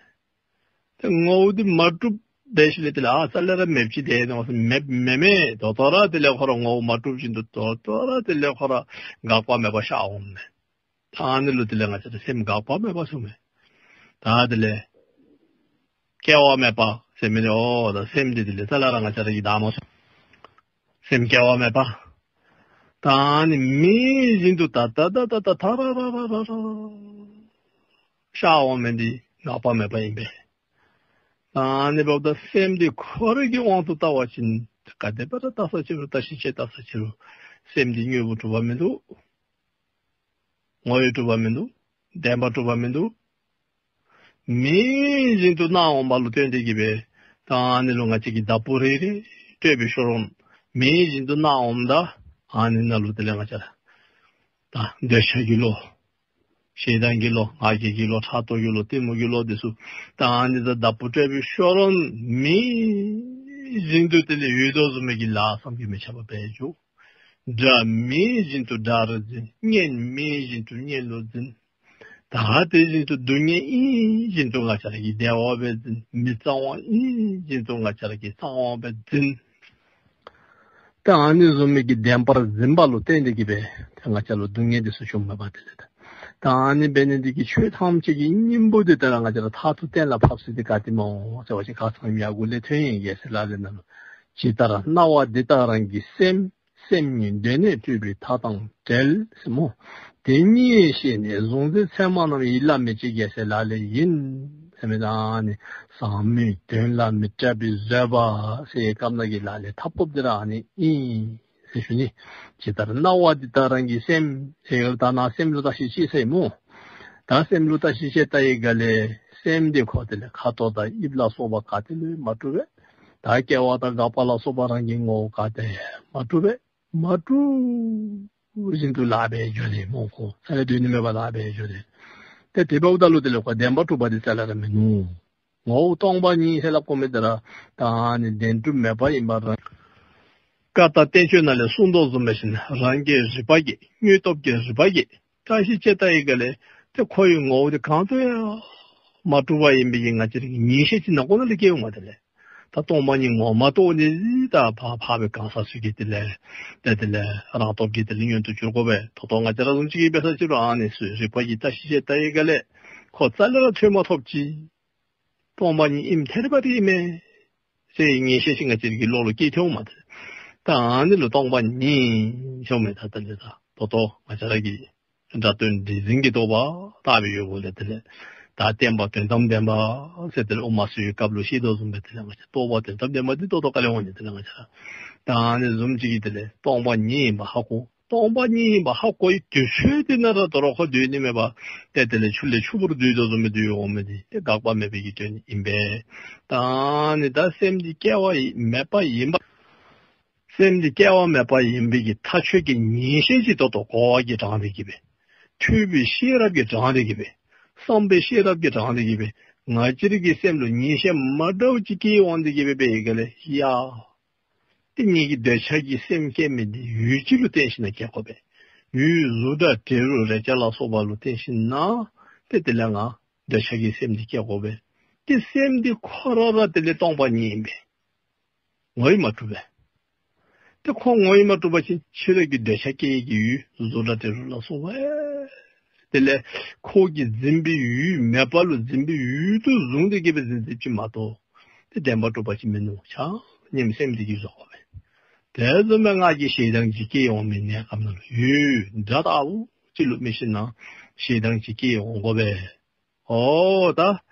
ཏེ་ངོ་བོ་འདི་མ་གྲུབ་འབད་ཞིནམ་ལས་དེ་ལས་ཨ་རྩ་ལས་ར་མེདཔ་ཅིག་དེ་ནོ་མེད་མེད་མེད་ད་ལྟོ་ར་དེ་ལས་ཁོ་ར་ངོ་བོ་མ་གྲུབ་བཞིན་དུ་ད་ལྟོ་ར་དེ་ལས་ཁོ་ར་འགག་པ་མེད་པར་ཤར་འོངམ་མས། ད་ཨ་ནི་ལུ་དེ་ལས་ང་བཅས་ར་སེམས་འགག་པ་མེད་པ་ཟེརཝ་མས། ད་དེ་ལས་སྐྱེ་བ་མེད་པ་ཟེར་མི་འདི་ཨོ་ད་སེམས་འདི་དེ་ལས་རྩ་ལས་ར་ང་བཅས་ར་གིས་བདའ་མ་ཚུགས། སེམས་སྐྱེ་བ་མེད་པ། ད་ཨ་ནི་མེད་བཞིན་དུ་ད་ད་ད་ད་ད་ཐ་ར་ར་ར་ར་ར་ཤར་འོང་མི་འདི་འགག་པ་མེད་པ་ཨིན་པས། ད་ཨ་ནི་འབདཝ་ད་སེམས་འདི་ཁོ་རའི་དབང་དུ་བལྟ་བ་ཅིན་ག་དེ་སྦེ་ར་བལྟ་ས་ཅི་རུང་བརྟག་ཞིབ་དཔྱད་བལྟ་ས་ཅི་རུང་སེམས་འདི་དངོས་པོ་གྲུབ་པ་མིན་འདུག། ངོ་བོ་གྲུབ་པ་མིན་འདུག། བདེན་པ་གྲུབ་པ་མིན་འདུག། མེད་བཞིན་དུ་སྣང་འོང་བ་ལུ་བརྟེན་ཏེ་གི་སྦེ་ད་ཨ་ནི་ལུ་ང་བཅས་ཀྱིས་བདག་པོ་རེ་རེ་སྤྲོད་པའི་ཤུལ་ལུ་མེད་བཞིན་དུ་སྣང་འོངམ་ད་ཨ་ནི་ནང་ལུ་དེ་ལས་ང་བཅས་ར་ད་འདོད་ཆགས་ཀྱི་བློ་ཞེ་སྡང་གི་བློ་ང་རྒྱལ་གྱི་བློ་ཕྲག་དོག་གི་བློ་གཏི་མུག་གི་བློ་འདི་ཚུ་ད་ཨ་ནི་ད་བདག་པོ་སྤྲོད་པའི་ཤུལ་ལུ་མེད་བཞིན་དུ་དེ་ལས་ཡོད་དོ་བཟུམ་མའི་གི་ལཱ་བསམ་གྱིས་མི་ཁྱབ་པ་འབད་འགྱོ། སྒྲ་མེད་བཞིན་དུ་སྒྲ་རུ་འཛིན། སྙན་མེད་བཞིན་དུ་སྙན་ལུ་འཛིན། ད་དེ་བཞིན་དུ་སྡུག་བསྔལ་ཨིན་བཞིན་དུ་ང་བཅས་ར་གིས་བདེ་བ་སྦེ་འཛིན། མི་གཙང་བ་ཨིན་བཞིན་དུ་ང་བཅས་ར་གིས་གཙང་བ་སྦེ་འཛིན། ད་ཨ་ནི་བཟུམ་མའི་གི་བདེན་པར་འཛིན་པ་ལུ་བརྟེན་ཏེ་གི་སྦེ་ད་ང་བཅས་ལུ་སྡུག་བསྔལ་འདི་ཚུ་བྱུངམ་མས་པ། དེ་ལས་ད་ད་ཨ་ནི་འབད་ནི་འདི་གིས་ཆོས་ཐམས་ཅད་ཀྱི་སྙིང་པོ་འདི་ད་ར་ང་བཅས་ར་མཐར་ཐུག་གཏན་ལ་ཕབ་ས་འདི་ག་ཏེ་སྨོ་ཟེར་བ་ཅིན་ཁ་ཙ་ཡར་གུ་ལས་ཐོན་ཡི། རྒྱལ་སྲས་ལག་ལེན་ནང་ལུ་ཇི་ལྟར་སྣང་བ་འདི་དག་རང་གི་སེམས། སེམས་ཉིད་གདོད་ནས་སྤྲོས་པའི་མཐའ་དང་བྲལ་ཟེར་སྨོ། དེ་ཉིད་ཤེས་ནས་གཟུང་འཛིན་མཚན་མ་རྣམས་ཡིད་ལ་མི་བྱེད་རྒྱལ་སྲས་ལག་ལེན་ཡིན། ཟེར་མི་ད་ཨ་ནི་ཟག་མེད་དོན་ལ་མི་སྐྲག་པའི་བཟོད་པ་ཟེར་བའི་སྐབས་ནང་གི་ལག་ལེན་ཐབས་ཐོབ་འདི་ར་ཨ་ནི་ཨིན་ཟེར་ཞུ་ནི། ཇི་ལྟར་སྣང་བ་འདི་དག་རང་གི་སེམས་ཟེར་ཡོད་ད་ནཱ་སེམས་ལུ་བརྟག་ཞིབ་ཅིག་ཟེར་སྨོ། ད་སེམས་ལུ་བརྟག་ཞིབ་ཅིག་བལྟ་བའི་སྒང་ལས་སེམས་འདི་ཁོ་དེ་ལས་ཁ་དོག་དང་དབྱིབས་ལ་སོགས་པ་ག་ཏེ་ལུ་མ་གྲུབ་པས། ད་སྐྱེ་བ་དང་འགག་པ་ལ་སོགས་པ་རང་གི་ངོ་བོ་ག་ཏེ་མ་གྲུབ་པས། མ་གྲུབ་བཞིན་དུ་ལཱ་འབད་འགྱོ་ནི་སྨོ། ཁོ་རྩ་ལས་སྡོད་ནི་མེད་པར་ལཱ་འབད་འགྱོ་ནི། ཏེ་དེ་འབདཝ་ད་ལུ་དེ་ལས་ཁོ་བདེན་པར་གྲུབ་པ་དེ་རྩ་ལས་ར་མིན་ནུག། ངོ་བོ་སྟོང་པ་ཉིད་ཟེར་སླབ་དགོ་མི་དེ་ར་ད་ཨ་ནི་བདེན་གྲུབ་མེད་པ་ཨིན་པ་ར། བཀའ་དང་བསྟན་བཅོས་ནང་ལས་གསུངས་དོ་བཟུམ་སྦེ་ཞིནམ་རང་གི་རིག་པ་གིས་དངོས་སྟོབས་ཀྱི་རིག་པ་གིས་བཀྲ་ཤིས་བཅས་བལྟ་བའི་སྒང་ལས་ཏེ་ཁོ་གི་ངོ་བོ་འདི་གང་དུ་ཡང་མ་གྲུབ་པ་ཨིན་པའི་གི་ང་བཅས་ར་གི་ངེས་ཤེས་ཅིག་ནང་ཁོག་ནང་ལས་སྐྱེ་འོང་མས། དེ་ལས་ད་སྟོང་པ་ཉིད་ངོ་མ་རྟོགས་ནི་ད་ཕར་ཕར་སྦེ་གང་ཟག་ཚུ་གིས་དེ་ལས་ཏེ་དེ་ལས་རང་སྟོབས་ཀྱིས་དེ་ལས་མངོན་དུ་གྱུར་དགོ་པས། ད་ལྟོ་ང་བཅས་ར་བཟུམ་ཅིག་གིས་འབད་ས་ཅིག་རུང་ཨ་ནི་ཚུ་རིག་པ་གིས་བཀྲ་ཤིས་བཅས་བལྟ་བའི་སྒང་ལས་ཁོ་རྩ་ལས་ར་ཐོས་མ་ཐོབ་ཅི། སྟོང་པ་ཉིད་ཨིནམ་ཐད་རི་བ་རི་ཨིན་མས་ཟེར་ངེས་ཤེས་ཅིག་ང་བཅས་ར་གི་བློ་ལུ་སྐྱེས་ཏེ་འོང་མས། ད་ཨ་ནི་ལུ་སྟོང་པ་ཉིད་ཟེརཝ་མས། ད་ད་ལས་ད་ད་ལྟོ་ང་བཅས་ར་གི་སྒྲ་དོན་སྒྲ་འཛིན་གྱི་རྟོག་པ་ལྟ་བུ་ཡོདཔ་ལས་དེ་ལས་ད་བརྟེན་པ་དོན་དམ་བརྟེན་པ་ཟེར་དེ་ལས་དབུ་མ་སོགས་ཀྱི་སྐབས་ལུ་བཤད་དོ་བཟུམ་སྦེ་དེ་ལས་ང་བཅས་རྟོགས་པ་དོན་དམ་བརྟེན་པ་འདི་ད་ལྟོ་ག་ལས་འོང་ནི། དེ་ལས་ང་བཅས་ར་ད་ཨ་ནི་བཟུམ་ཅིག་གིས་དེ་ལས་སྟོང་པ་ཉིད་ཨིནམ་ཧ་གོ། སྟོང་པ་ཉིད་ཨིནམ་ཧ་གོ་བའི་དུས་ཚོད་འདི་ནང་ར་དོ་རུང་ཁོ་སྡོད་ནི་མེད་པར་ཏེ་དེ་ལས་ཆུ་ལས་ཆུ་བུར་སྡོད་དོ་བཟུམ་སྦེ་སྡོད་འོང་མི་འདི་ཏེ་དགག་པ་མེད་པའི་གི་དོན་ཨིན་པས། ད་ཨ་ནི་ད་སེམས་འདི་སྐྱེ་བ་ཡི་མེད་པ་ཨིན་པ། སེམས་འདི་སྐྱེ་བ་མེད་པ་ཨིན་པའི་གི་མཐའ་དཔྱོད་ཀྱི་ངེས་ཤེས་ཅིག་ད་ལྟོ་གོ་བ་གིས་དྲངས་ཏེ་གི་སྦེ། ཐོས་པའི་ཤེས་རབ་ཀྱིས་དྲངས་ཏེ་གི་སྦེ། བསམ་པའི་ཤེས་རབ་ཀྱིས་དྲངས་ཏེ་གི་སྦེ། ང་བཅས་ར་གི་སེམས་ལུ་ངེས་ཤེས་མ་འདྲཝ་ཅིག་སྐྱེ་འོང་སྟེ་གི་སྦེ་འབད་བའི་སྒང་ལས་ཡ། ཏེ་ངེ་གི་འདོད་ཆགས་ཀྱི་སེམས་སྐྱེ་མི་འདི་ཡུལ་ཅིག་ལུ་བརྟེན་ཞིནམ་སྐྱེ་དགོ་པས། ཡུལ་གཟུགས་སྒྲ་དྲི་རོ་རེག་བྱ་ལ་སོགས་པ་ལུ་བརྟེན་ཞིནམ་ཏེ་དེ་ལས་ང་འདོད་ཆགས་ཀྱི་སེམས་འདི་སྐྱེ་དགོ་པས། ཏེ་སེམས་འདི་ཁོ་ར་ར་དེ་ལས་སྟོང་པ་ཉིད་ཨིན་པས། ངོ་བོས་མ་གྲུབ་པས། ཏེ་ཁོ་ངོ་བོས་མ་གྲུབ་པ་ཅིན་ཕྱི་རོལ་གྱི་འདོད་ཆགས་སྐྱེ་ཡི་གི་ཡུལ་གཟུགས་སྒྲ་དྲི་རོ་ལ་སོགས་པ་དེ་ལས་ཁོ་གིས་འཛིན་པའི་ཡུལ་མེད་པ་ལུ་འཛིན་པའི་ཡུལ་དུ་བཟུང་སྟེ་གི་སྦེ་འཛིན་འཛིནམ་ཅིག་མ་གཏོགས་ཏེ་བདེན་པར་གྲུབ་པ་ཅིག་མིན་ནུག། ཆ་མཉམ་སེམས་འདི་གིས་བཟོ་དགོ་པས། དེ་བཟུམ་སྦེ་ང་གིས་ཞེ་སྡང་ཅིག་སྐྱེ་འོང་མི་གནས་སྐབས་ནང་ལུ་ཡུལ་སྒྲ་ལྟ་བུ་ཅིག་ལུ་དམིགས་ཞིནམ་ཞེ་སྡང་ཅིག་སྐྱེ་འོང་དགོ་པས། འོ་ད་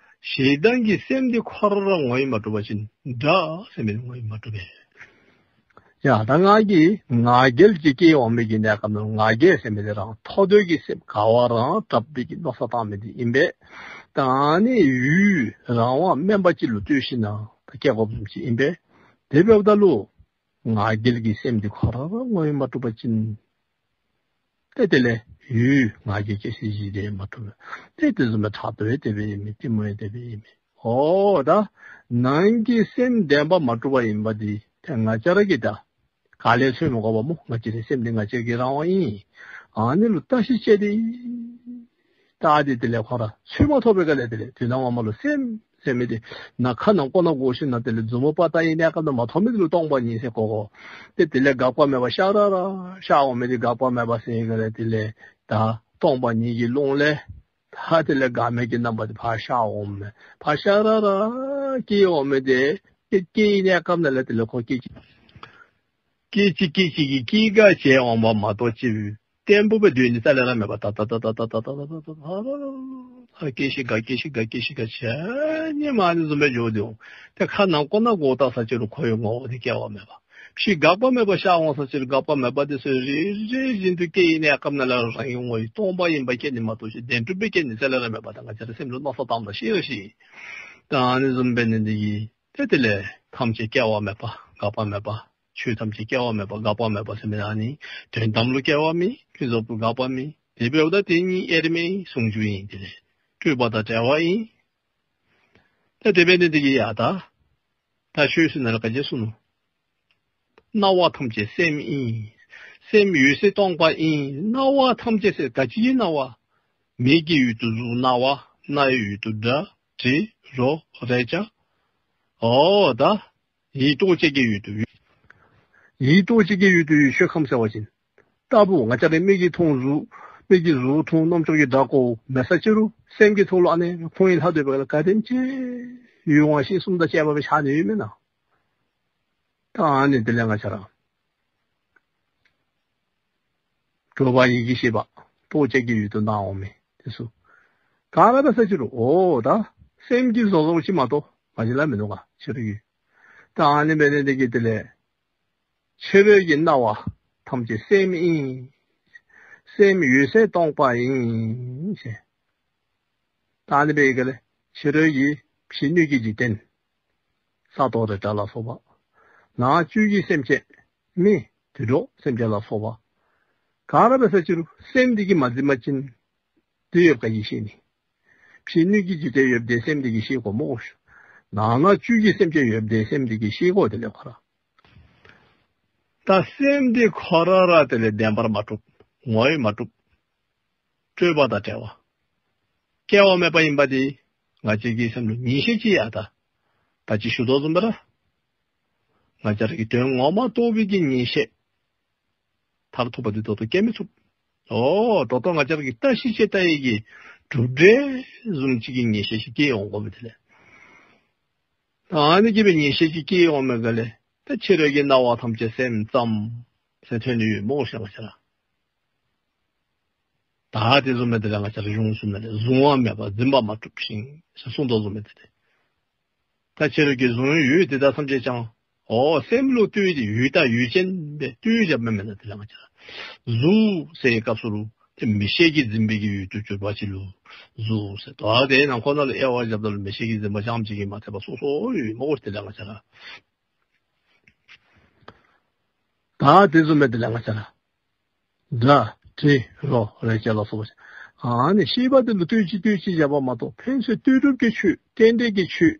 ཞེ་སྡང་གི་སེམས་འདི་ཁོ་ར་ར་ངོ་བོས་མ་གྲུབ་པ་ཅིན་སྒྲ་ཟེར་མི་ངོ་བོས་མ་གྲུབ་པས། ཡ་ད་ང་གིས་ང་རྒྱལ་ཅིག་སྐྱེ་འོང་མི་གི་གནས་སྐབས་ནང་ང་རྒྱལ་ཟེར་མི་འདི་རང་མཐོ་འདོད་ཀྱི་སེམས་ག་བ་རང་དྲག་པའི་གི་མནོ་བསམ་བཏང་མི་འདི་ཨིན་པས། ད་ཨ་ནི་ཡུལ་རང་དབང་དམན་པ་ཅིག་ལུ་ལྟོས་ཞིནམ་ད་སྐྱེ་དགོཔ་བཟུམ་ཅིག་ཨིན་པས། དེ་འབདཝ་ད་ལུ་ང་རྒྱལ་གྱི་སེམས་འདི་ཁོ་ར་ར་ངོ་བོས་མ་གྲུབ་པ་ཅིན་ཏེ་དེ་ལས་ཡུལ་ང་རྒྱལ་སྐྱེ་ས་ཅིག་དེ་མ་གྲུབ་པས། ཏེ་དེ་བཟུམ་སྦེ་ཕྲག་དོག་ཡང་དེ་སྦེ་ཨིན་མས། གཏི་མུག་ཡང་དེ་སྦེ་ཨིན་མས། འོ་ད་ནང་གི་སེམས་བདེན་པ་མ་གྲུབ་པ་ཨིན་པ་འདི་ཏེ་ང་བཅས་ར་གིས་ད་ག་ལས་འཚོལ་མི་དགོ་པས་སྨོ། ང་བཅས་རའི་སེམས་འདི་ང་བཅས་ཀྱི་རང་དབང་ཨིན། ཨ་ནི་ལུ་བརྟག་ཞིབ་བྱས་ཏེ་ད་འདི་དེ་ལས་ཁོ་ར་འཚོལ་མ་ཐོབ་པའི་སྒང་ལས་དེ་ལས་དོན་དམ་ངོ་མ་ལུ་སེམས་ཟེར་མི་འདི་ནང་ཁ་ནང་ཁོག་ནང་བསྒོར་ཞིནམ་དེ་ལས་མཛུབ་མོ་པ་ཏ་ཡི་གནས་སྐབས་ནང་མ་ཐོབ་མི་འདི་ལུ་སྟོང་པ་ཉིད་ཟེར་གོ་དགོ། ཏེ་དེ་ལས་དགག་པ་མེད་པ་ཤར་ར་ར་ཤར་འོང་མི་འདི་དགག་པ་མེད་པ་ཟེར་སྒང་ལས་དེ་ལས་ད་སྟོང་པ་ཉིད་ཀྱི་ཀློང་ལས་ད་དེ་ལས་དགག་མེད་ཀྱི་རྣམ་པ་འདི་ཕར་ཤར་འོང་མི་ཕར་ཤར་ར་ར་སྐྱེ་འོང་མི་འདི་སྐྱེ་སྐྱེ་ཡི་གནས་སྐབས་ནང་ལས་དེ་ལས་ཁོ་སྐད་ཅིག་སྐད་ཅིག་སྐད་ཅིག་གིས་སྐྱེ་འགག་བྱེད་འོང་བ་མ་གཏོགས་ཅིག་བརྟན་པོ་སྦེ་སྡོད་ནི་རྩ་ལས་ར་མེད་པར་ད་ད་ད་སྐྱེ་ཤི་འགག་སྐྱེ་ཤི་འགག་སྐྱེ་ཤི་འགག་ཆ་མཉམ་ཨ་ནི་བཟུམ་སྦེ་འགྱོ་སྟེ་འོང་། ཏེ་ཁ་ནང་ཁོག་ནང་བསྒོར་བལྟ་ས་ཅིག་རུང་ཁོ་གི་ངོ་བོ་འདི་སྐྱེ་བ་མེད་པ། ཕྱི་དགག་པ་མེད་པ་ཤར་འོང་ས་ཅིག་རུང་དགག་པ་མེད་པ་འདི་ཚུ་རེ་རེ་བཞིན་དུ་སྐྱེ་ཡི་གནས་སྐབས་ནང་ལས་རང་གི་ངོ་བོ་སྟོང་པ་ཨིནམ་སྐྱེ་ནི་མ་གཏོགས་ཅིག་བདེན་གྲུབ་སྦེ་སྐྱེ་ནི་རྩ་ལས་ར་མེད་པ། ད་ང་བཅས་ར་སེམས་ལུ་མནོ་བསམ་བཏངམ་ད་ཤེས་ར་ཤེས། ད་ཨ་ནི་བཟུམ་འབད་ནི་འདི་གིས་ཏེ་དེ་ལས་ཐམས་ཅད་སྐྱེ་བ་མེད་པ་དགག་པ་མེད་པ། ཆོས་ཐམས་ཅད་སྐྱེ་བ་མེད་པ་དགག་པ་མེད་པ་ཟེར་མི་ཨ་ནི་དོན་དམ་ལུ་སྐྱེ་བ་མེད། ཕུན་སུམ་ཚོགས་དགག་པ་མེད། དེ་འབདཝ་ད་དེ་གཉིས་དབྱེར་མེད་ཟུང་འཇུག་ཨིན། དེ་ལས་སྤྲོས་པ་དང་བྲལ་བ་ཨིན། ད་དེ་འབད་ནི་འདི་གིས་ཡ་ད་ད་ཆོས་ཟེར་ན་ལ་ག་ཅི་གསུངས་ནུག། སྣང་བ་ཐམས་ཅད་སེམས་ཨིན། སེམས་འོད་གསལ་སྟོང་པ་ཨིན། སྣང་བ་ཐམས་ཅད་ཟེར་ག་ཅི་གི་སྣང་བ། མིག་གི་ཡུལ་དུ་གཟུགས་སྣང་བ། རྣ་བའི་ཡུལ་དུ་སྒྲ་དྲི་རོ་རེག་བྱ། འོ་ད་ཡིད་རྟོག་བཅས་ཀྱི་ཡུལ་དུ་ཡིད་རྟོག་བཅས་ཀྱི་ཡུལ་དུ་ཡིད་ཆོས་ཁམས་ཟེར་བ་ཅིན་ལྟ་བུ་ང་བཅས་རའི་མིག་གིས་མཐོང་གཟུགས་མིག་གིས་གཟུགས་མཐོང་རྣམ་ཅོག་གིས་སྒྲ་གོ་མེད་ས་ཅིག་རུང་སེམས་ཀྱིས་མཐོང་ལུ་ཨ་ནི་ཁོང་ཡི་ལྷ་འདོད་པའི་ག་དེམ་ཅིག་ཡུལ་དབང་ཤེས་གསུམ་དང་བཅས་པ་སྦེ་ཤར་ནི་ཡོད་མེན་ན། ད་ཨ་ནི་དེ་ལས་ང་བཅས་ར་དྲོ་པ་ཡིད་ཀྱི་ཤེས་པ་རྟོག་བཅས་ཀྱི་ཡུལ་དུ་སྣང་འོང་མི་དེ་ཚུ་ག་ར་འབད་ས་ཅིག་རུང་འོ་ད་སེམས་ཀྱིས་བཟོ་བཟོཝ་ཅིག་མ་གཏོགས་མ་གཞི་ལ་མིན་ནུག་ག་ཕྱི་རོལ་གྱི། ད་ཨ་ནི་འབད་ནི་འདི་གིས་དེ་ལས་ཕྱི་རོལ་གྱི་སྣང་བ་ཐམས་ཅད་སེམས་ཨིན། སེམས་འོད་གསལ་སྟོང་པ་ཨིན་ཟེར། ད་ཨ་ནི་འབད་བའི་སྒང་ལས་ཕྱི་རོལ་གྱི་ཕྱི་སྣོད་ཀྱི་འཇིག་རྟེན་ས་རྡོ་རི་བྲག་ལ་སོགས་པ། ནང་བཅུད་ཀྱི་སེམས་ཅན་མི་དུད་འགྲོ་སེམས་ཅན་ལ་སོགས་པ་ག་ར་འབད་ས་ཅིག་རུང་སེམས་འདི་གིས་མ་འཛིན་པ་ཅིན་དེ་ཡོདཔ་ག་གིས་ཤེས་ནི། ཕྱི་སྣོད་ཀྱི་འཇིག་རྟེན་ཡོདཔ་དེ་སེམས་འདི་གིས་ཤེས་དགོ་སྨོ། ནང་ན་བཅུད་ཀྱི་སེམས་ཅན་ཡོདཔ་དེ་སེམས་འདི་གིས་ཤེས་དགོ། དེ་ལས་ཁོ་ར་ ད་སེམས་འདི་ཁོ་ར་ར་དེ་ལས་བདེན་པར་མ་གྲུབ། ངོ་བོས་མ་གྲུབ། སྤྲོས་པ་དང་བྲལ་བ། སྐྱེ་བ་མེད་པ་ཨིན་པ་འདི་ང་བཅས་ཀྱི་སེམས་ལུ་ངེས་ཤེས་ཅིག་ཡོད་ད། ད་ཅི་ཞུ་དོ་བཟུམ་སྦེ་ར་ང་བཅས་ར་གི་དོན་ངོ་མ་རྟོགས་པའི་གི་ངེས་ཤེས་མཐར་ཐུག་པ་འདི་ད་ལྟོ་སྐྱེ་མི་ཚུགས། ཨོ་ད་ལྟོ་ང་བཅས་ར་གིས་བལྟ་ཤེས་ཅིག་བལྟ་ཡི་གི་གྲུབ་འབྲས་བཟུམ་ཅིག་གི་ངེས་ཤེས་ཅིག་སྐྱེ་འོང་དགོ་པས། དེ་ལས་ད་ཨ་ནི་གི་སྦེ་ངེས་ཤེས་ཅིག་སྐྱེ་འོང་མི་ག་ལས་ད་ཕྱི་རོལ་གྱི་སྣང་བ་ཐམས་ཅད་སེམས་ཙམ་ཟེར་ཐོན་ནི་ཡོད་སྨོ་ཤེས་ང་བཅས་ར། ད་དེ་བཟུམ་སྦེ་དེ་ལས་ང་བཅས་ར་གཞུང་གསུམ་ནང་ལས་གཟུང་བ་མེད་པར་འཛིན་པ་མ་གྲུབ་ཤིང་ཟེར་གསུངས་དོ་བཟུམ་སྦེ་དེ་ལས། ད་ཕྱི་རོལ་གྱི་གཟུང་ཡུལ་དེ་དག་ཐམས་ཅད་ཀྱང་ཨོ་སེམས་ལུ་ལྟོས་ཏེ་ཡུལ་དང་ཡུལ་ཅན་སྦེ་ལྟོས་བཞགཔ་མེན་ན། དེ་ལས་ང་བཅས་ར་གཟུགས་ཟེར་བའི་སྐབས་སུ་ལུ་ཏེ་མིག་ཤེས་ཀྱིས་འཛིན་པའི་གི་ཡུལ་དུ་གྱུར་པ་ཅིག་ལུ་གཟུགས་ཟེར། ད་དེ་ནང་ཁོ་ན་ལུ་དབྱེ་བ་བཞགཔ་ད་ལུ་མིག་ཤེས་ཀྱིས་འཛིན་པ་རྐྱངམ་གཅིག་གིས་མ་ཚད་པར་སོ་སོ་ཡོད་སྨོ། དེ་ལས་ང་བཅས་ར་ད་དེ་བཟུམ་སྦེ་དེ་ལས་ང་བཅས་ར་སྒྲ་དྲི་རོ་རེག་བྱ་ལ་སོགས་པ་ཨ་ནི་ཤེས་པ་དེ་ལུ་ལྟོས་ཅི་ལྟོས་ཅི་བཞག་པ་མ་གཏོགས་ཕན་ཚུན་ལྟོས་གྲུབ་ཀྱི་ཆོས་རྟེན་འབྲེལ་གྱི་ཆོས་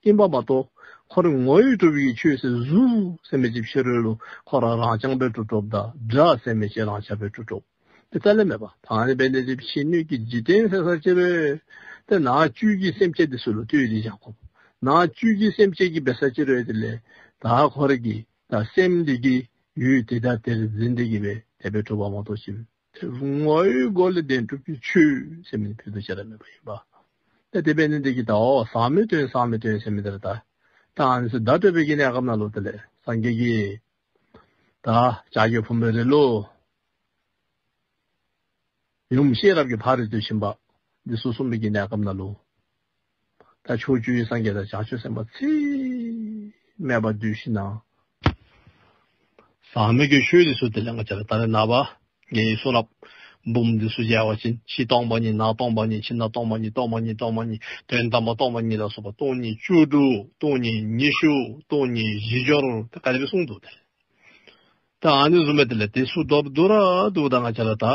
ཨིན་པ་མ་གཏོགས་ཁོ་རའི་ངོ་བོས་གྲུབ་པའི་ཆོས་ཟེར་གཟུགས་ཟེར་མི་ཅིག་ཕྱི་རོལ་ལུ་ཁོ་ར་རང་རྐྱང་སྦེ་གྲུབ་གྲུབཔ་དང་སྒྲ་ཟེར་མི་ཅིག་རང་རྐྱང་སྦེ་གྲུབ་གྲུབཔ་དེ་རྩ་ལས་མེད་པ། ད་ཨ་ནི་འབད་ནི་དེ་ཕྱི་སྣོད་ཀྱི་འཇིག་རྟེན་ཟེར་ས་ཅིག་རུང་ཏེ་ནང་བཅུད་ཀྱི་སེམས་ཅན་དེ་ཚུ་ལུ་ལྟོས་ཏེ་བཞག་དགོ། ནང་བཅུད་ཀྱི་སེམས་ཅན་གྱི་འབད་ས་ཅིག་རུང་དེ་ལས་ད་ཁོ་ར་གི་ད་སེམས་འདི་གི་ཡུལ་དེ་དང་དེར་འཛིན་ཏེ་གི་སྦེ་དེ་སྦེ་གྲུབ་པ་མ་གཏོགས་ཅིག་ཏེ་ངོ་བོའི་སྒོ་ལས་བདེན་གྲུབ་ཀྱི་ཆོས་ཟེར་མི་ཕུད་རྡོག་གཅིག་ར་མེད་པ་ཨིན་པས། ཏེ་དེ་འབད་ནི་དེ་གིས་ད་ཨོ་ཟག་མེད་དོན་ཟག་མེད་དོན་ཟེར་མི་དེ་ར་ད་ད་ཨ་ནི་ཚུ་བརྡ་སྤྲོད་པའི་གི་གནས་སྐབས་ནང་ལུ་དེ་ལས་སངས་རྒྱས་ཀྱིས་ད་བྱ་རྒོད་ཕུང་པོའི་རི་ལུ་ཡུམ་ཤེས་རབ་ཀྱི་ཕ་རོལ་ཏུ་ཕྱིན་པ་འདི་ཚུ་གསུངས་པའི་གི་གནས་སྐབས་ནང་ལུ་ད་ཕྱོགས་བཅུའི་སངས་རྒྱས་དང་བྱང་ཆུབ་སེམས་དཔའ་ཚད་མེད་པ་འདུས་ཤིང་ན་ཟག་མེད་ཀྱི་ཆོས་འདི་ཚུ་དེ་ལས་ང་བཅས་ར་ད་རེས་ནངས་པ་རྒྱལ་བའི་གསུང་རབ་འབུམ་འདི་ཚུ་མཇལ་བ་ཅིན་ཕྱི་སྟོང་པ་ཉིད་ནང་སྟོང་པ་ཉིད་ཕྱི་ནང་སྟོང་པ་ཉིད་སྟོང་པ་ཉིད་སྟོང་པ་ཉིད་དོན་དམ་པ་སྟོང་པ་ཉིད་ལ་སོགས་པ་སྟོང་ཉིད་བཅུ་དྲུག་སྟོང་ཉིད་ཉི་ཤུ་སྟོང་ཉིད་བཞི་སྦྱོར་ད་ག་དེ་སྦེ་གསུངས་འདུག་ཏེ། ད་ཨ་ནི་བཟུམ་སྦེ་དེ་ལས་དེ་ཚུ་མདོར་བསྡུ་ར་བསྡུཝ་ད་ང་བཅས་ར་ད་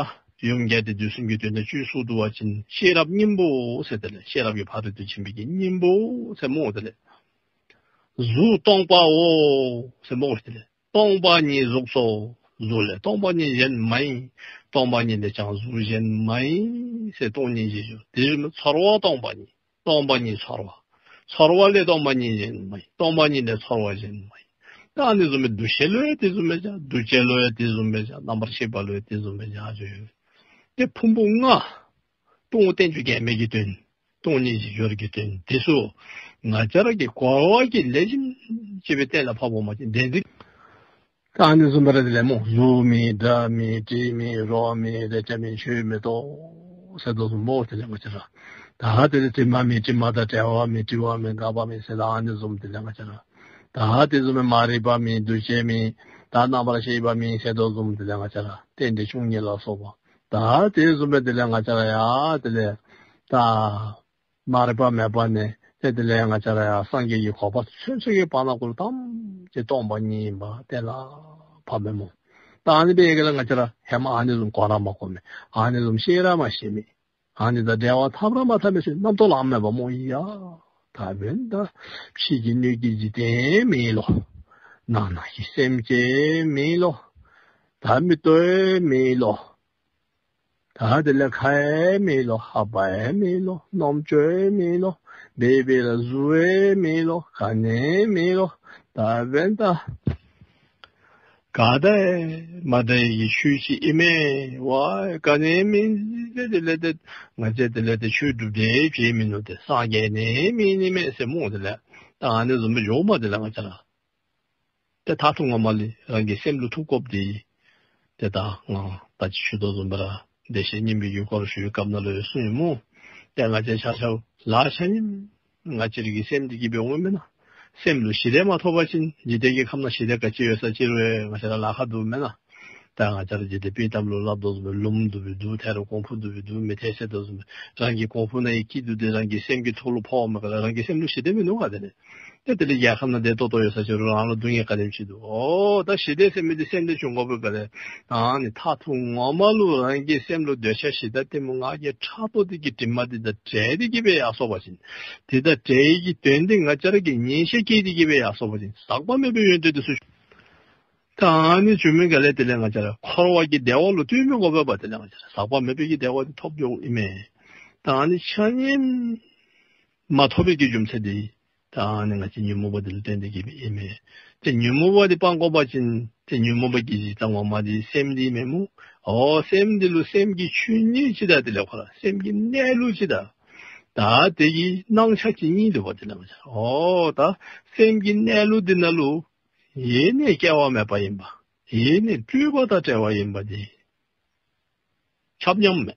ཡུམ་རྒྱལ་བ་དུས་གསུམ་གྱི་དོན་དུ་བཅུད་སུ་བསྡུ་བ་ཅིན་ཤེས་རབ་སྙིང་པོ་ཟེར་དེ་ལས་ཤེས་རབ་ཀྱི་ཕ་རོལ་ཏུ་ཕྱིན་པའི་གི་སྙིང་པོ་ཟེར་སྨོ། དེ་ལས་གཟུགས་སྟོང་པའོ་ཟེར་སྨོ། དེ་ལས་སྟོང་པ་ཉིད་གཟུགས་སོ། གཟུགས་ལས་སྟོང་པ་ཉིད་གཞན་མ་ཡིན། སྟོང་པ་ཉིད་ལས་ཀྱང་གཟུགས་གཞན་མ་ཡིན་ཟེར་སྟོང་ཉིད་བཞི་སྦྱོར། དེ་བཟུམ་ཚོར་བ་སྟོང་པ་ཉིད། སྟོང་པ་ཉིད་ཚོར་བ། ཚོར་བ་ལས་སྟོང་པ་ཉིད་གཞན་མ་ཡིན། སྟོང་པ་ཉིད་ལས་ཚོར་བ་གཞན་མ་ཡིན། ད་ཨ་ནི་བཟུམ་སྦེ་འདུ་བྱེད་ལུ་ཡང་དེ་བཟུམ་སྦེ་བཞག། འདུ་བྱེད་ལུ་ཡང་དེ་བཟུམ་སྦེ་བཞག། རྣམ་པར་ཤེས་པ་ལུ་ཡང་དེ་བཟུམ་སྦེ་བཞག་ཡོད། ཏེ་ཕུང་པོ་ལྔ་སྟོང་བསྟན་བཅོས་རྒྱན་མའི་གི་དོན་སྟོང་ཉིད་བཞི་སྦྱོར་གྱི་དོན་དེ་ཚུ་ང་བཅས་ར་གིས་གོ་བ་གིས་ལེགས་ཤོམ་ཅིག་སྦེ་གཏན་ལ་ཕབ་འོང་པ་ཅིན་བདེན་འདུག། ད་ཨ་ནི་བཟུམ་སྦེ་ར་དེ་ལས་སྨོ། གཟུགས་མེད་སྒྲ་མེད་དྲི་མེད་རོ་མེད་རེག་བྱ་མེད་ཆོས་མེད་དོ་ཟེར་དོ་བཟུམ་སྨོ། དེ་ལས་ང་བཅས་ར་ད་དེ་ལས་དྲི་མ་མེད། དྲི་མ་དང་བྲལ་བ་མེད། བྲི་བ་མེད། འགག་པ་མེད་ཟེར་ད་ཨ་ནི་བཟུམ་དེ་ལས་ང་བཅས་ར་ད་དེ་བཟུམ་སྦེ་མ་རིག་པ་མེད། འདུ་བྱེད་མེད། ད་རྣམ་པར་ཤེས་པ་མེད་ཟེར་དོ་བཟུམ་དེ་ལས་ང་བཅས་ར་རྟེན་འབྲེལ་བཅུ་གཉིས་ལ་སོགས་པ་ད་དེ་བཟུམ་སྦེ་དེ་ལས་ང་བཅས་ར་ཡང་དེ་ལས་ད་མ་རིག་པ་མེད་པ་ནས་ཏེ་དེ་ལས་ང་བཅས་ར་ཡང་སངས་རྒྱས་ཀྱི་གོ་འཕང་ཚུན་ཚོད་ཀྱི་བར་ན་གུ་ལུ་ཐམས་ཅད་སྟོང་པ་ཉིད་ཨིན་པ་གཏན་ལ་ཕབ་མས་སྨོ། ད་ཨ་ནི་འབད་བའི་སྒང་ལས་ང་བཅས་ར་ཧེ་མ་ཨ་ནི་བཟུམ་གོ་ར་མ་གོ་མི། ཨ་ནི་བཟུམ་ཤེས་ར་མ་ཤེས་མི། ཨ་ནི་དང་འབྲེལ་བ་འཐབ་ར་མ་འཐབ་མི་ཚུ་རྣམ་རྟོག་ལངམ་མས་པ་སྨོ། ཡ་ད་འབདན་ད་ཕྱི་གི་སྣོད་ཀྱི་འཇིག་རྟེན་མེད་ལོ། ནང་ན་གི་སེམས་ཅན་མེད་ལོ། ད་མིག་ཏོ་ཡང་མེད་ལོ། ད་དེ་ལས་ཁ་ཡང་མེད་ལོ། ལྷ་པ་ཡང་མེད་ལོ། རྣམ་ཅོ་ཡང་མེད་ལོ། འབད་འབདཝ་ལ་གཟུགས་ཡང་མེད་ལོ། ག་ནི་ཡང་མེད་ལོ། ད་འབདན་ད་ག་དང་མ་འདྲ་བའི་གི་ཆོས་ཅིག་ཨིན་མས། ཝའི་ག་ནི་ཡང་མེད་ཟེར་དེ་ལས་ཏེ་ང་བཅས་དེ་ལས་ཏེ་ཆོས་སྒྲུབ་སྟེ་འབྱོན་མི་ནུག། ཏེ་སངས་རྒྱས་ནི་མེད་ནི་མས་ཟེར་སྨོ། དེ་ལས་ད་ཨ་ནི་བཟུམ་སྦེ་འགྱོཝ་མས། དེ་ལས་ང་བཅས་ར་ཏེ་མཐར་ཐུག་ངོ་མ་ལུ་རང་གི་སེམས་ལུ་ཐུག་དགོཔ་འདི་ཏེ་ད་ང་ད་ཅི་ཞུ་དོ་བཟུམ་སྦེ་ར་བདེ་གཤེགས་སྙིང་པོའི་གི་སྐོར་ཞུ་བའི་སྐབས་ནང་ལུ་ཡང་གསུངས་ཡི་སྨོ། ཏེ་ང་བཅས་ཆ་ཁྱབ་ལ་ཆ་མཉམ་ང་བཅས་ར་གི་སེམས་འདི་གིས་འབད་འོང་མེན་ན། སེམས་ལུ་ཞི་བདེ་མ་ཐོབ་པ་ཅིན་འཇིག་རྟེན་གྱི་ཁམས་ནང་ཞི་བདེ་ག་ཅི་ཡོད་ས་ཅིག་རུང་ང་བཅས་ར་ལཱ་ཁག་འདུག་མེན་ན། ད་ང་བཅས་ར་འཇིག་རྟེན་དཔྱེ་གཏམ་ལུ་སླབ་དོ་བཟུམ་སྦེ་ལུངམ་འདུག་པའི་འདུག། ཐལ་རུང་གོང་ཕུ་འདུག་པའི་འདུག། མི་ཐལ་ཟེར་དོ་བཟུམ་སྦེ་རང་གི་གོང་ཕུ་ནང་ཡང་སྐྱིད་སྡུག་འདི་རང་གི་སེམས་ཀྱི་ཐོག་ལུ་ཕོགཔ་མས་ག་ལགས། རང་གི་སེམས་ལུ་ཞི་བདེ་མིན་འདུག་ག། དེ་ལས་ཏེ་དེ་ལས་རྒྱལ་ཁམས་ནང་བདེ་ཏོག་ཏོ་ཡོད་ས་ཅིག་རུང་རང་ལུ་སྡུག་བསྔལ་ག་དེམ་ཅིག་འདུག། ཨོ་ད་ཞི་བདེ་ཟེར་མི་འདི་སེམས་ལས་བྱུང་དགོ་པས་ག་ལགས། ཨ་ནི་མཐར་ཐུག་ངོ་མ་ལུ་རང་གི་སེམས་ལུ་འདོད་ཆགས་ཞེ་སྡང་གཏི་མུག་ང་རྒྱལ་ཕྲག་དོག་འདི་གི་དྲི་མ་འདི་དང་བྲལ་ཏེ་གི་སྦེ་ཡར་སོང་པ་ཅིན། དེ་དང་བྲལ་བའི་གི་དོན་འདི་ང་བཅས་ར་གིས་ངེས་ཤེས་སྐྱེས་ཏེ་གི་སྦེ་ཡར་སོང་པ་ཅིན་ཟག་པ་མེད་པའི་ཡོན་ཏན་འདི་ཚུ་ ད་ཨ་ནི་བྱུང་མི་ག་ལས་དེ་ལས་ང་བཅས་ར་འཁོར་བ་གི་བདེ་བ་ལུ་ལྟོས་མི་དགོ་པས་པ། དེ་ལས་ང་བཅས་ར་ཟག་པ་མེད་པའི་གི་བདེ་བ་དེ་ཐོབ་འགྱོཝ་ཨིན་མས། ད་ཨ་ནི་ཆ་མཉམ་མ་ཐོབ་པའི་གི་རྒྱུ་མཚན་དེ་ད་ཨ་ནི་ང་བཅས་ཉོན་མོངས་པ་དེ་ལུ་བརྟེན་ཏེ་གི་སྦེ་ཨིན་མས། ཏེ་ཉོན་མོངས་པ་དེ་སྤང་དགོ་པ་ཅིན་ཏེ་ཉོན་མོངས་པ་གི་གཞི་རྩ་ངོ་མ་དེ་སེམས་དེ་ཨིན་མས་སྨོ། འོ་སེམས་དེ་ལུ་སེམས་ཀྱི་ཆོས་ཉིད་ཅིག་དང་དེ་ལས་ཁོ་ར་སེམས་ཀྱི་གནས་ལུགས་ཅིག་དང་ད་དེ་གི་སྣང་ཆ་ཅིག་གཉིས་འདུག་པ། དེ་ལས་ང་བཅས་ར་འོ་ད་སེམས་ཀྱི་གནས་ལུགས་དེ་ནང་ལུ་ཡེ་ནས་སྐྱེ་བ་མེད་པ་ཨིན་པ། ཡེ་ནས་སྤྲོས་པ་དང་བྲལ་བ་ཨིན་པ་དེ་ཁྱབ་མཉམ་མས།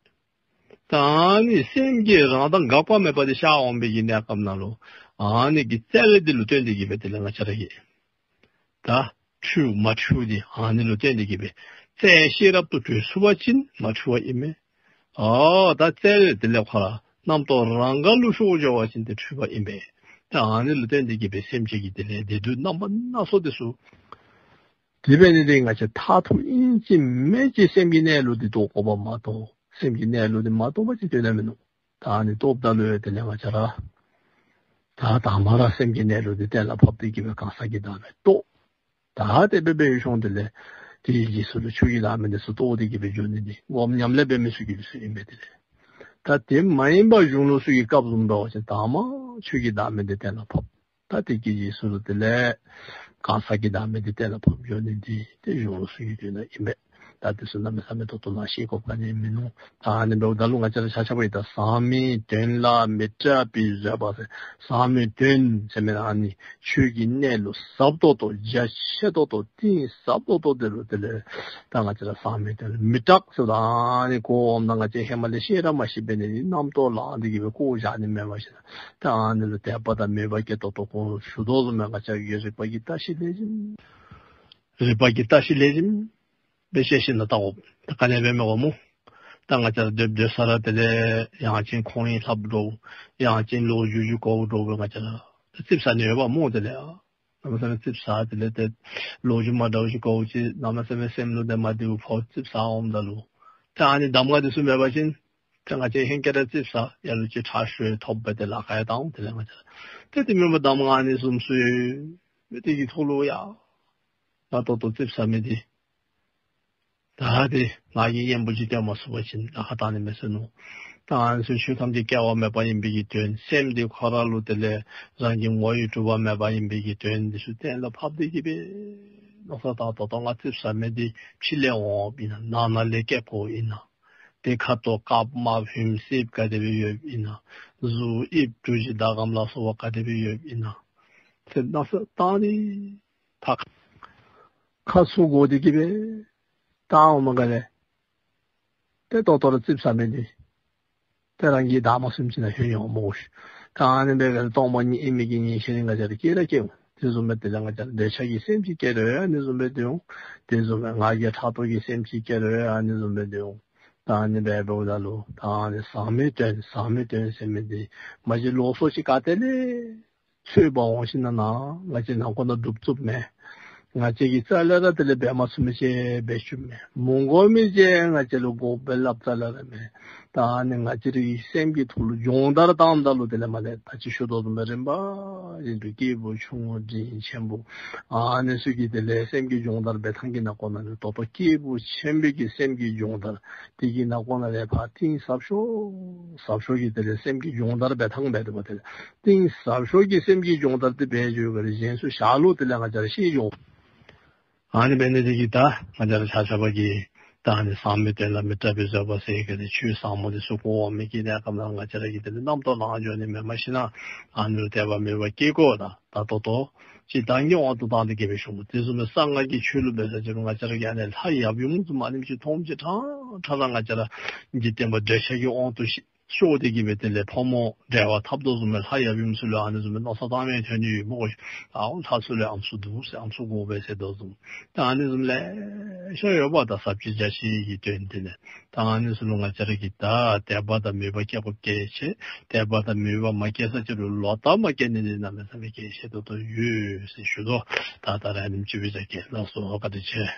ད་ཨ་ནི་སེམས་ཀྱི་རང་མདངས་འགག་པ་མེད་པ་དེ་ཤར་འོང་བའི་གི་གནས་སྐབས་ནང་ལུ་ཨ་ནི་གི་རྩལ་དེ་ལུ་བརྟེན་ཏེ་གི་སྦེ་དེ་ལས་ང་བཅས་ར་གིས་ད་འཁྲུལ་མ་འཁྲུལ་དེ་ཨ་ནི་ལུ་བརྟེན་ཏེ་གི་སྦེ་རྩལ་ཤེས་རབ་ཏུ་གྲོལ་ཚུགས་པ་ཅིན་མ་འཁྲུལ་བ་ཨིན་མས། ཨོ་ད་རྩལ་དེ་ལས་ཁོ་ར་རྣམ་རྟོག་རང་དགར་ལུ་ཤོར་འགྱོ་བ་ཅིན་ཏེ་འཁྲུལ་པ་ཨིན་པས། ད་ཨ་ནི་ལུ་བརྟེན་ཏེ་གི་སྦེ་སེམས་ཅན་གྱི་དེ་ལས་བདེ་སྡུག་རྣམ་པ་སྣ་ཚོགས་དེ་ཚུ་དེ་འབད་ནི་དེ་ང་བཅས་མཐར་ཐུག་ཨིན་ཅི་མིན་ཅི་སེམས་ཀྱི་གནས་ལུགས་དེ་རྟོགས་དགོ་པ་མ་གཏོགས་སེམས་ཀྱི་གནས་ལུགས་དེ་མ་རྟོགས་པ་ཅིན་དོན་དག་མིན་ནུག། ད་ཨ་ནི་རྟོགསཔ་ད་ལུ་ཡང་དེ་ལས་ང་བཅས་ར་ད་དང་པ་ར་སེམས་ཀྱི་གནས་ལུགས་དེ་གཏན་ལ་ཕབ་སྟེ་གི་སྦེ་གང་ཟག་གི་བདག་མེད་རྟོགས། ད་དེ་སྦེ་འབད་ཡོད་ཤོང་དེ་ལས་དེའི་རྗེས་སུ་ལུ་ཆོས་ཀྱི་བདག་མེད་དེ་ཚུ་རྟོགས་ཏེ་གི་སྦེ་འགྱོ་ནི་དེ་སྒོམ་ཉམས་ལེན་འབད་མི་ཚུ་གི་ལུགས་སྲོལ་ཨིན་པས། དེ་ལས་ད་དེ་མ་ཡིན་པ་གཞུང་ལུགས་སྲོལ་གྱི་སྐབས་བཟུམ་འབད་བ་ཅིན་དང་པ་ཆོས་ཀྱི་བདག་མེད་དེ་གཏན་ལ་ཕབ། ད་དེ་གི་རྗེས་སུ་ལུ་དེ་ལས་གང་ཟག་གི་བདག་མེད་དེ་གཏན་ལ་ཕབ་འགྱོ་ནི་དེ་དེ་གཞུང་ལུགས་སྲོལ་གྱི་དོན་དག་ཨིན་པས། ད་དེ་ཚུ་གནམ་མེད་ས་མེད་ཏོག་ཏོ་ནཱ་ཤེས་དགོཔ་ག་ནི་ཡང་མིན་ནུག། ད་ཨ་ནི་འབདཝ་ད་ལུ་ང་བཅས་ར་ཆ་ཁྱབ་ཀྱིས་ད་ཟག་མེད་དོན་ལ་མི་སྐྲག་པའི་བཟོད་པ་ཟེར། ཟག་མེད་དོན་ཟེར་མི་ཨ་ནི་ཆོས་ཀྱི་གནས་ལུགས་ཟབ་ཏོག་ཏོ་རྒྱ་ཆེ་ཏོག་ཏོ་གཏིང་ཟབ་ཏོག་ཏོ་དེ་ལུ་དེ་ལས་ད་ང་བཅས་ར་ཟག་མེད་དོན་ལ་མི་སྐྲག་ཟེརཝ་ད་ཨ་ནི་གོཝ་འོངམ་ད་ང་བཅས་ཧེ་མ་ལས་ཤེས་ར་མ་ཤེས་འབད་ནི་དེ་རྣམ་རྟོག་ལངས་ཏེ་གི་སྦེ་བཀོ་བཞག་ནི་མེན་པ་ཞིན་ན་ད་ཨ་ནི་ལུ་དད་པ་དང་མོས་པ་སྐྱེ་ཏོག་ཏོ། གོང་ཞུ་དོ་བཟུམ་སྦེ་ང་བཅས་ཀྱི་རིག་པ་གིས་བརྟག་ཞིབ་ལེགས་ཤོམ་རིག་པ་གིས་བརྟག་ཞིབ་ལེགས་ཤོམ་སྦེ་ཤེས་ཞིན་ན་བལྟ་དགོ། ད་ག་ནི་འབད་མི་དགོ་སྨོ། ད་ང་བཅས་ར་སྡོད་སྡོད་ས་ར་དེ་ལས་ཡང་ཅིན་ཁོང་གིས་ལྷབ་འགྱོ། ཡང་ཅིན་ལོ་རྒྱུས་ཅིག་གོ་འགྱོ་སྦེ་ང་བཅས་ར་ཙིགཔ་ཟ་ནི་ཡོད་པ་སྨོ། དེ་ལས་གནམ་མེད་ས་མེད་ཙིགཔ་ཟ། དེ་ལས་ཏེ་ལོ་རྒྱུས་མ་འདྲཝ་ཅིག་གོཝ་ཅིག་གནམ་མེད་ས་མེད་སེམས་ལུ་དེ་མ་བདེཝ་ཕོག་ཙིགཔ་ཟ་འོངམ་ད་ལུ་ད་ཨ་ནི་གདམས་ངག་དེ་ཚུ་མེད་པ་ཅིན་ཏེ་ང་བཅས་ཧེང་སྐལ་ར་ཙིགཔ་ཟ་ཡར་ལུ་ཅིག་ཁྲག་ཤུགས་ཐོབ་སྦེ་ཏེ་ལཱ་ཁག་ཡང་བཏང་འོང་། དེ་ལས་ང་བཅས་ར་ཏེ་དེ་མེན་པར་གདམས་ངག་ཨ་ནི་བཟུམ་ཚུ་ཡོད་མི་དེ་གི་ཐོག་ལུ་ཡ་ད་ཏོག་ཏོ་ཙིགཔ་ཟ་མི་དེ་ད་དེ་ང་གིས་སྙན་པོ་ཅིག་སྟོན་མ་ཚུགས་པ་ཅིན་ལཱ་ཁག་བཏང་ནི་མས་ཟེར་མནོ། ད་ཨ་ནི་ཚུ་ཆོས་ཐམས་ཅད་སྐྱེ་བ་མེད་པ་ཨིན་པའི་གི་དོན། སེམས་དེ་ཁོ་ར་ལུ་དེ་ལས་རང་གི་ངོ་བོ་གྲུབ་པ་མེད་པ་ཨིན་པའི་གི་དོན་དེ་ཚུ་གཏན་ལ་ཕབ་སྟེ་གི་སྦེ་མནོ་བསམ་བཏང་། ད་ལྟོ་ང་ཙིགཔ་ཟ་མི་དེ་ཕྱི་ལས་འོངམ་ཨིན་ན་ནང་ན་ལས་སྐྱེ་དགོཔ་ཨིན་ན། དེ་ཁ་དོག་དཀརཔོ་དམརཔོ་ཧོནམོ་སེརཔོ་ག་དེ་སྦེ་ཡོདཔ་ཨིན་ན། གཟུགས་དབྱིབས་གྲུ་བཞི་ཟླ་གམ་ལ་སོགས་པ་ག་དེ་སྦེ་ཡོདཔ་ཨིན་ན། ཟེར་མནོ་བསམ་བཏང་སྟེ་ད་ཁ་ཚུར་བསྒོར་ཏེ་གི་སྦེ་བལྟ་འོངམ་ག་ལས་ཏེ་ད་ལྟོ་ར་ཙིགཔ་ཟ་མི་དེ་ཏེ་རང་གི་བདག་མ་ཚུགས་པ་ཅིག་ནང་ལྷོད་འོངམ་སྨོ་ཤིག། ད་ཨ་ནི་སྦེ་སྦེ་སྟོང་པ་ཉིད་ཨིན་མི་གི་ངེས་ཤེས་ར་ང་བཅས་ར་སྐྱེ་ར་སྐྱེ་འོང་། དེ་བཟུམ་སྦེ་དེ་ལས་ང་བཅས་ར་འདོད་ཆགས་ཀྱི་སེམས་ཅིག་སྐྱེ་རུང་ཨ་ནི་བཟུམ་སྦེ་སྡོད་འོང་། དེ་བཟུམ་སྦེ་ང་རྒྱལ་ཕྲག་དོག་གི་སེམས་ཅིག་སྐྱེ་རུང་ཨ་ནི་བཟུམ་སྦེ་སྡོད་འོང་། ད་ཨ་ནི་སྦེ་འབདཝ་ད་ལུ་ད་ཨ་ནི་ཟག་མེད་དོན་ཟག་མེད་དོན་ཟེར་མི་དེ་མ་གཞི་ལོགས་སུ་ཅིག་ག་ཏེ་ལས་འཚོལ་འབག་འོང་ཞིན་ན་ནཱ་ང་བཅས་ནང་ཁོག་ནང་སྒྲུབ་ཚུགསཔ་མས། ང་བཅས་ཀྱིས་རྩ་ལས་ར་དེ་ལས་འབད་མ་ཚུགས་མི་ཅིག་འབད་བཅུགཔ་མས། མི་དགོ་མི་ཅིག་ང་བཅས་ལུ་དགོ་པས་སླབ་རྩ་ལས་ར་མེད། ད་ཨ་ནི་ང་བཅས་རའི་སེམས་ཀྱི་ཐོག་ལུ་སྦྱོང་བརྡར་བཏངམ་ད་ལུ་དེ་ལས་མར་ལས་ད་ཅི་ཞུ་དོ་བཟུམ་སྦེ་རིམ་པ་བཞིན་དུ་སྐྱེས་བུ་ཆུང་ངུ་འབྲིང་ཆེན་པོ་ཨ་ནི་ཚུ་གི་དེ་ལས་སེམས་ཀྱི་སྦྱོང་བརྡར་འབད་ཐངས་ཀྱི་ནང་ཁོག་ནང་ལས་ད་ལྟོ་སྐྱེས་བུ་ཆེན་པོའི་གི་སེམས་ཀྱི་སྦྱོང་བརྡར་དེ་གི་ནང་ཁོག་ནང་ལས་ཕར་གཏིང་ཟབ་ཤོས་ཟབ་ཤོས་ཀྱི་དེ་ལས་སེམས་ཀྱི་སྦྱོང་བརྡར་འབད་ཐངས་འབད་དོ་བ། དེ་ལས་གཏིང་ཟབ་ཤོས་ཀྱི་སེམས་ཀྱི་སྦྱོང་བརྡར་དེ་འབད་འགྱོ་བ་ལས་གཞན་ཚུ་ཞར་ལུ་དེ་ལས་ང་བཅས་ར་ཤེས་འགྱོ། ཨ་ནི་འབད་ནི་དེ་གིས་ད་ང་བཅས་ར་ཆ་ཁྱབ་ཀྱིས་ད་ཨ་ནི་ཟག་མེད་དོན་ལ་མི་སྐྲག་པའི་བཟོད་པ་ཟེར་གི་དེ་ཆོས་ཟབ་མོ་དེ་ཚུ་གོ་བ་མི་གི་གནས་སྐབས་ནང་ང་བཅས་ར་གིས་དེ་ལས་རྣམ་རྟོག་ལངས་འགྱོ་ནི་མེནམ་ཞིན་ན་ཨ་ནི་ལུ་དད་པ་མོས་པ་བསྐྱེད་དགོ། ད་ད་ལྟོ་ལྟོ་སྤྱིར་བཏང་གི་དབང་དུ་བཏང་སྟེ་གི་སྦེ་ཞུཝ་མས། དེ་བཟུམ་སྦེ་གསང་སྔགས་ཀྱི་ཆོས་ལུ་འབད་ས་ཅིག་རུང་ང་བཅས་ར་གིས་ཨ་ནི་ལྷ་ཡབ་ཡུམ་བཟུམ་ཨ་ནེམ་ཅིག་མཐོངམ་ཅིག་ཕྲང་ཕྲང་ར་ང་བཅས་ར་འཇིག་རྟེན་པ་འདོད་ཆགས་ཀྱི་དབང་དུ་ཤོར་ཏེ་གི་སྦེ་དེ་ལས་ཕོ་མོ་འབྲེལ་བ་འཐབ་དོ་བཟུམ་སྦེ་ལྷ་ཡབ་ཡུམ་ཚུ་ལུ་ཨ་ནི་བཟུམ་སྦེ་མནོ་བསམ་བཏང་མི་ཐོན་ནི་ཡོད་སྨོ་གོ་ཤིག། ཨའོ་ལྷ་ཚུ་ལུ་ཨམ་སྲུ་འདུག་ཟེར་ཨམ་སྲུ་དགོ་པས་ཟེར་དོ་བཟུམ། ད་ཨ་ནི་བཟུམ་ལེ་ཤ་ཡོད་པ། ད་ཟབ་ཅིང་རྒྱ་ཆེ་བའི་གི་དོན་དེ་ལས་ད་ཨ་ནི་ཚུ་ལུ་ང་བཅས་ར་གིས་ད་དད་པ་དང་མོས་པ་བསྐྱེད་དགོཔ་གལ་ཆེ། དད་པ་དང་མོས་པ་མ་བསྐྱེད་ས་ཅིག་རུང་ལོག་ལྟ་མ་བསྐྱེད་ནི་དེ་གནམ་མེད་ས་མེད་གལ་ཆེ་ཏོག་ཏོ་ཡོད་ཟེར་ཞུ་དོ། ད་ད་རེས་ཨ་ནེམ་ཅིག་སྦེ་བཞག་གེ། ལགས་སོ། བཀའ་དྲིན་ཆེ།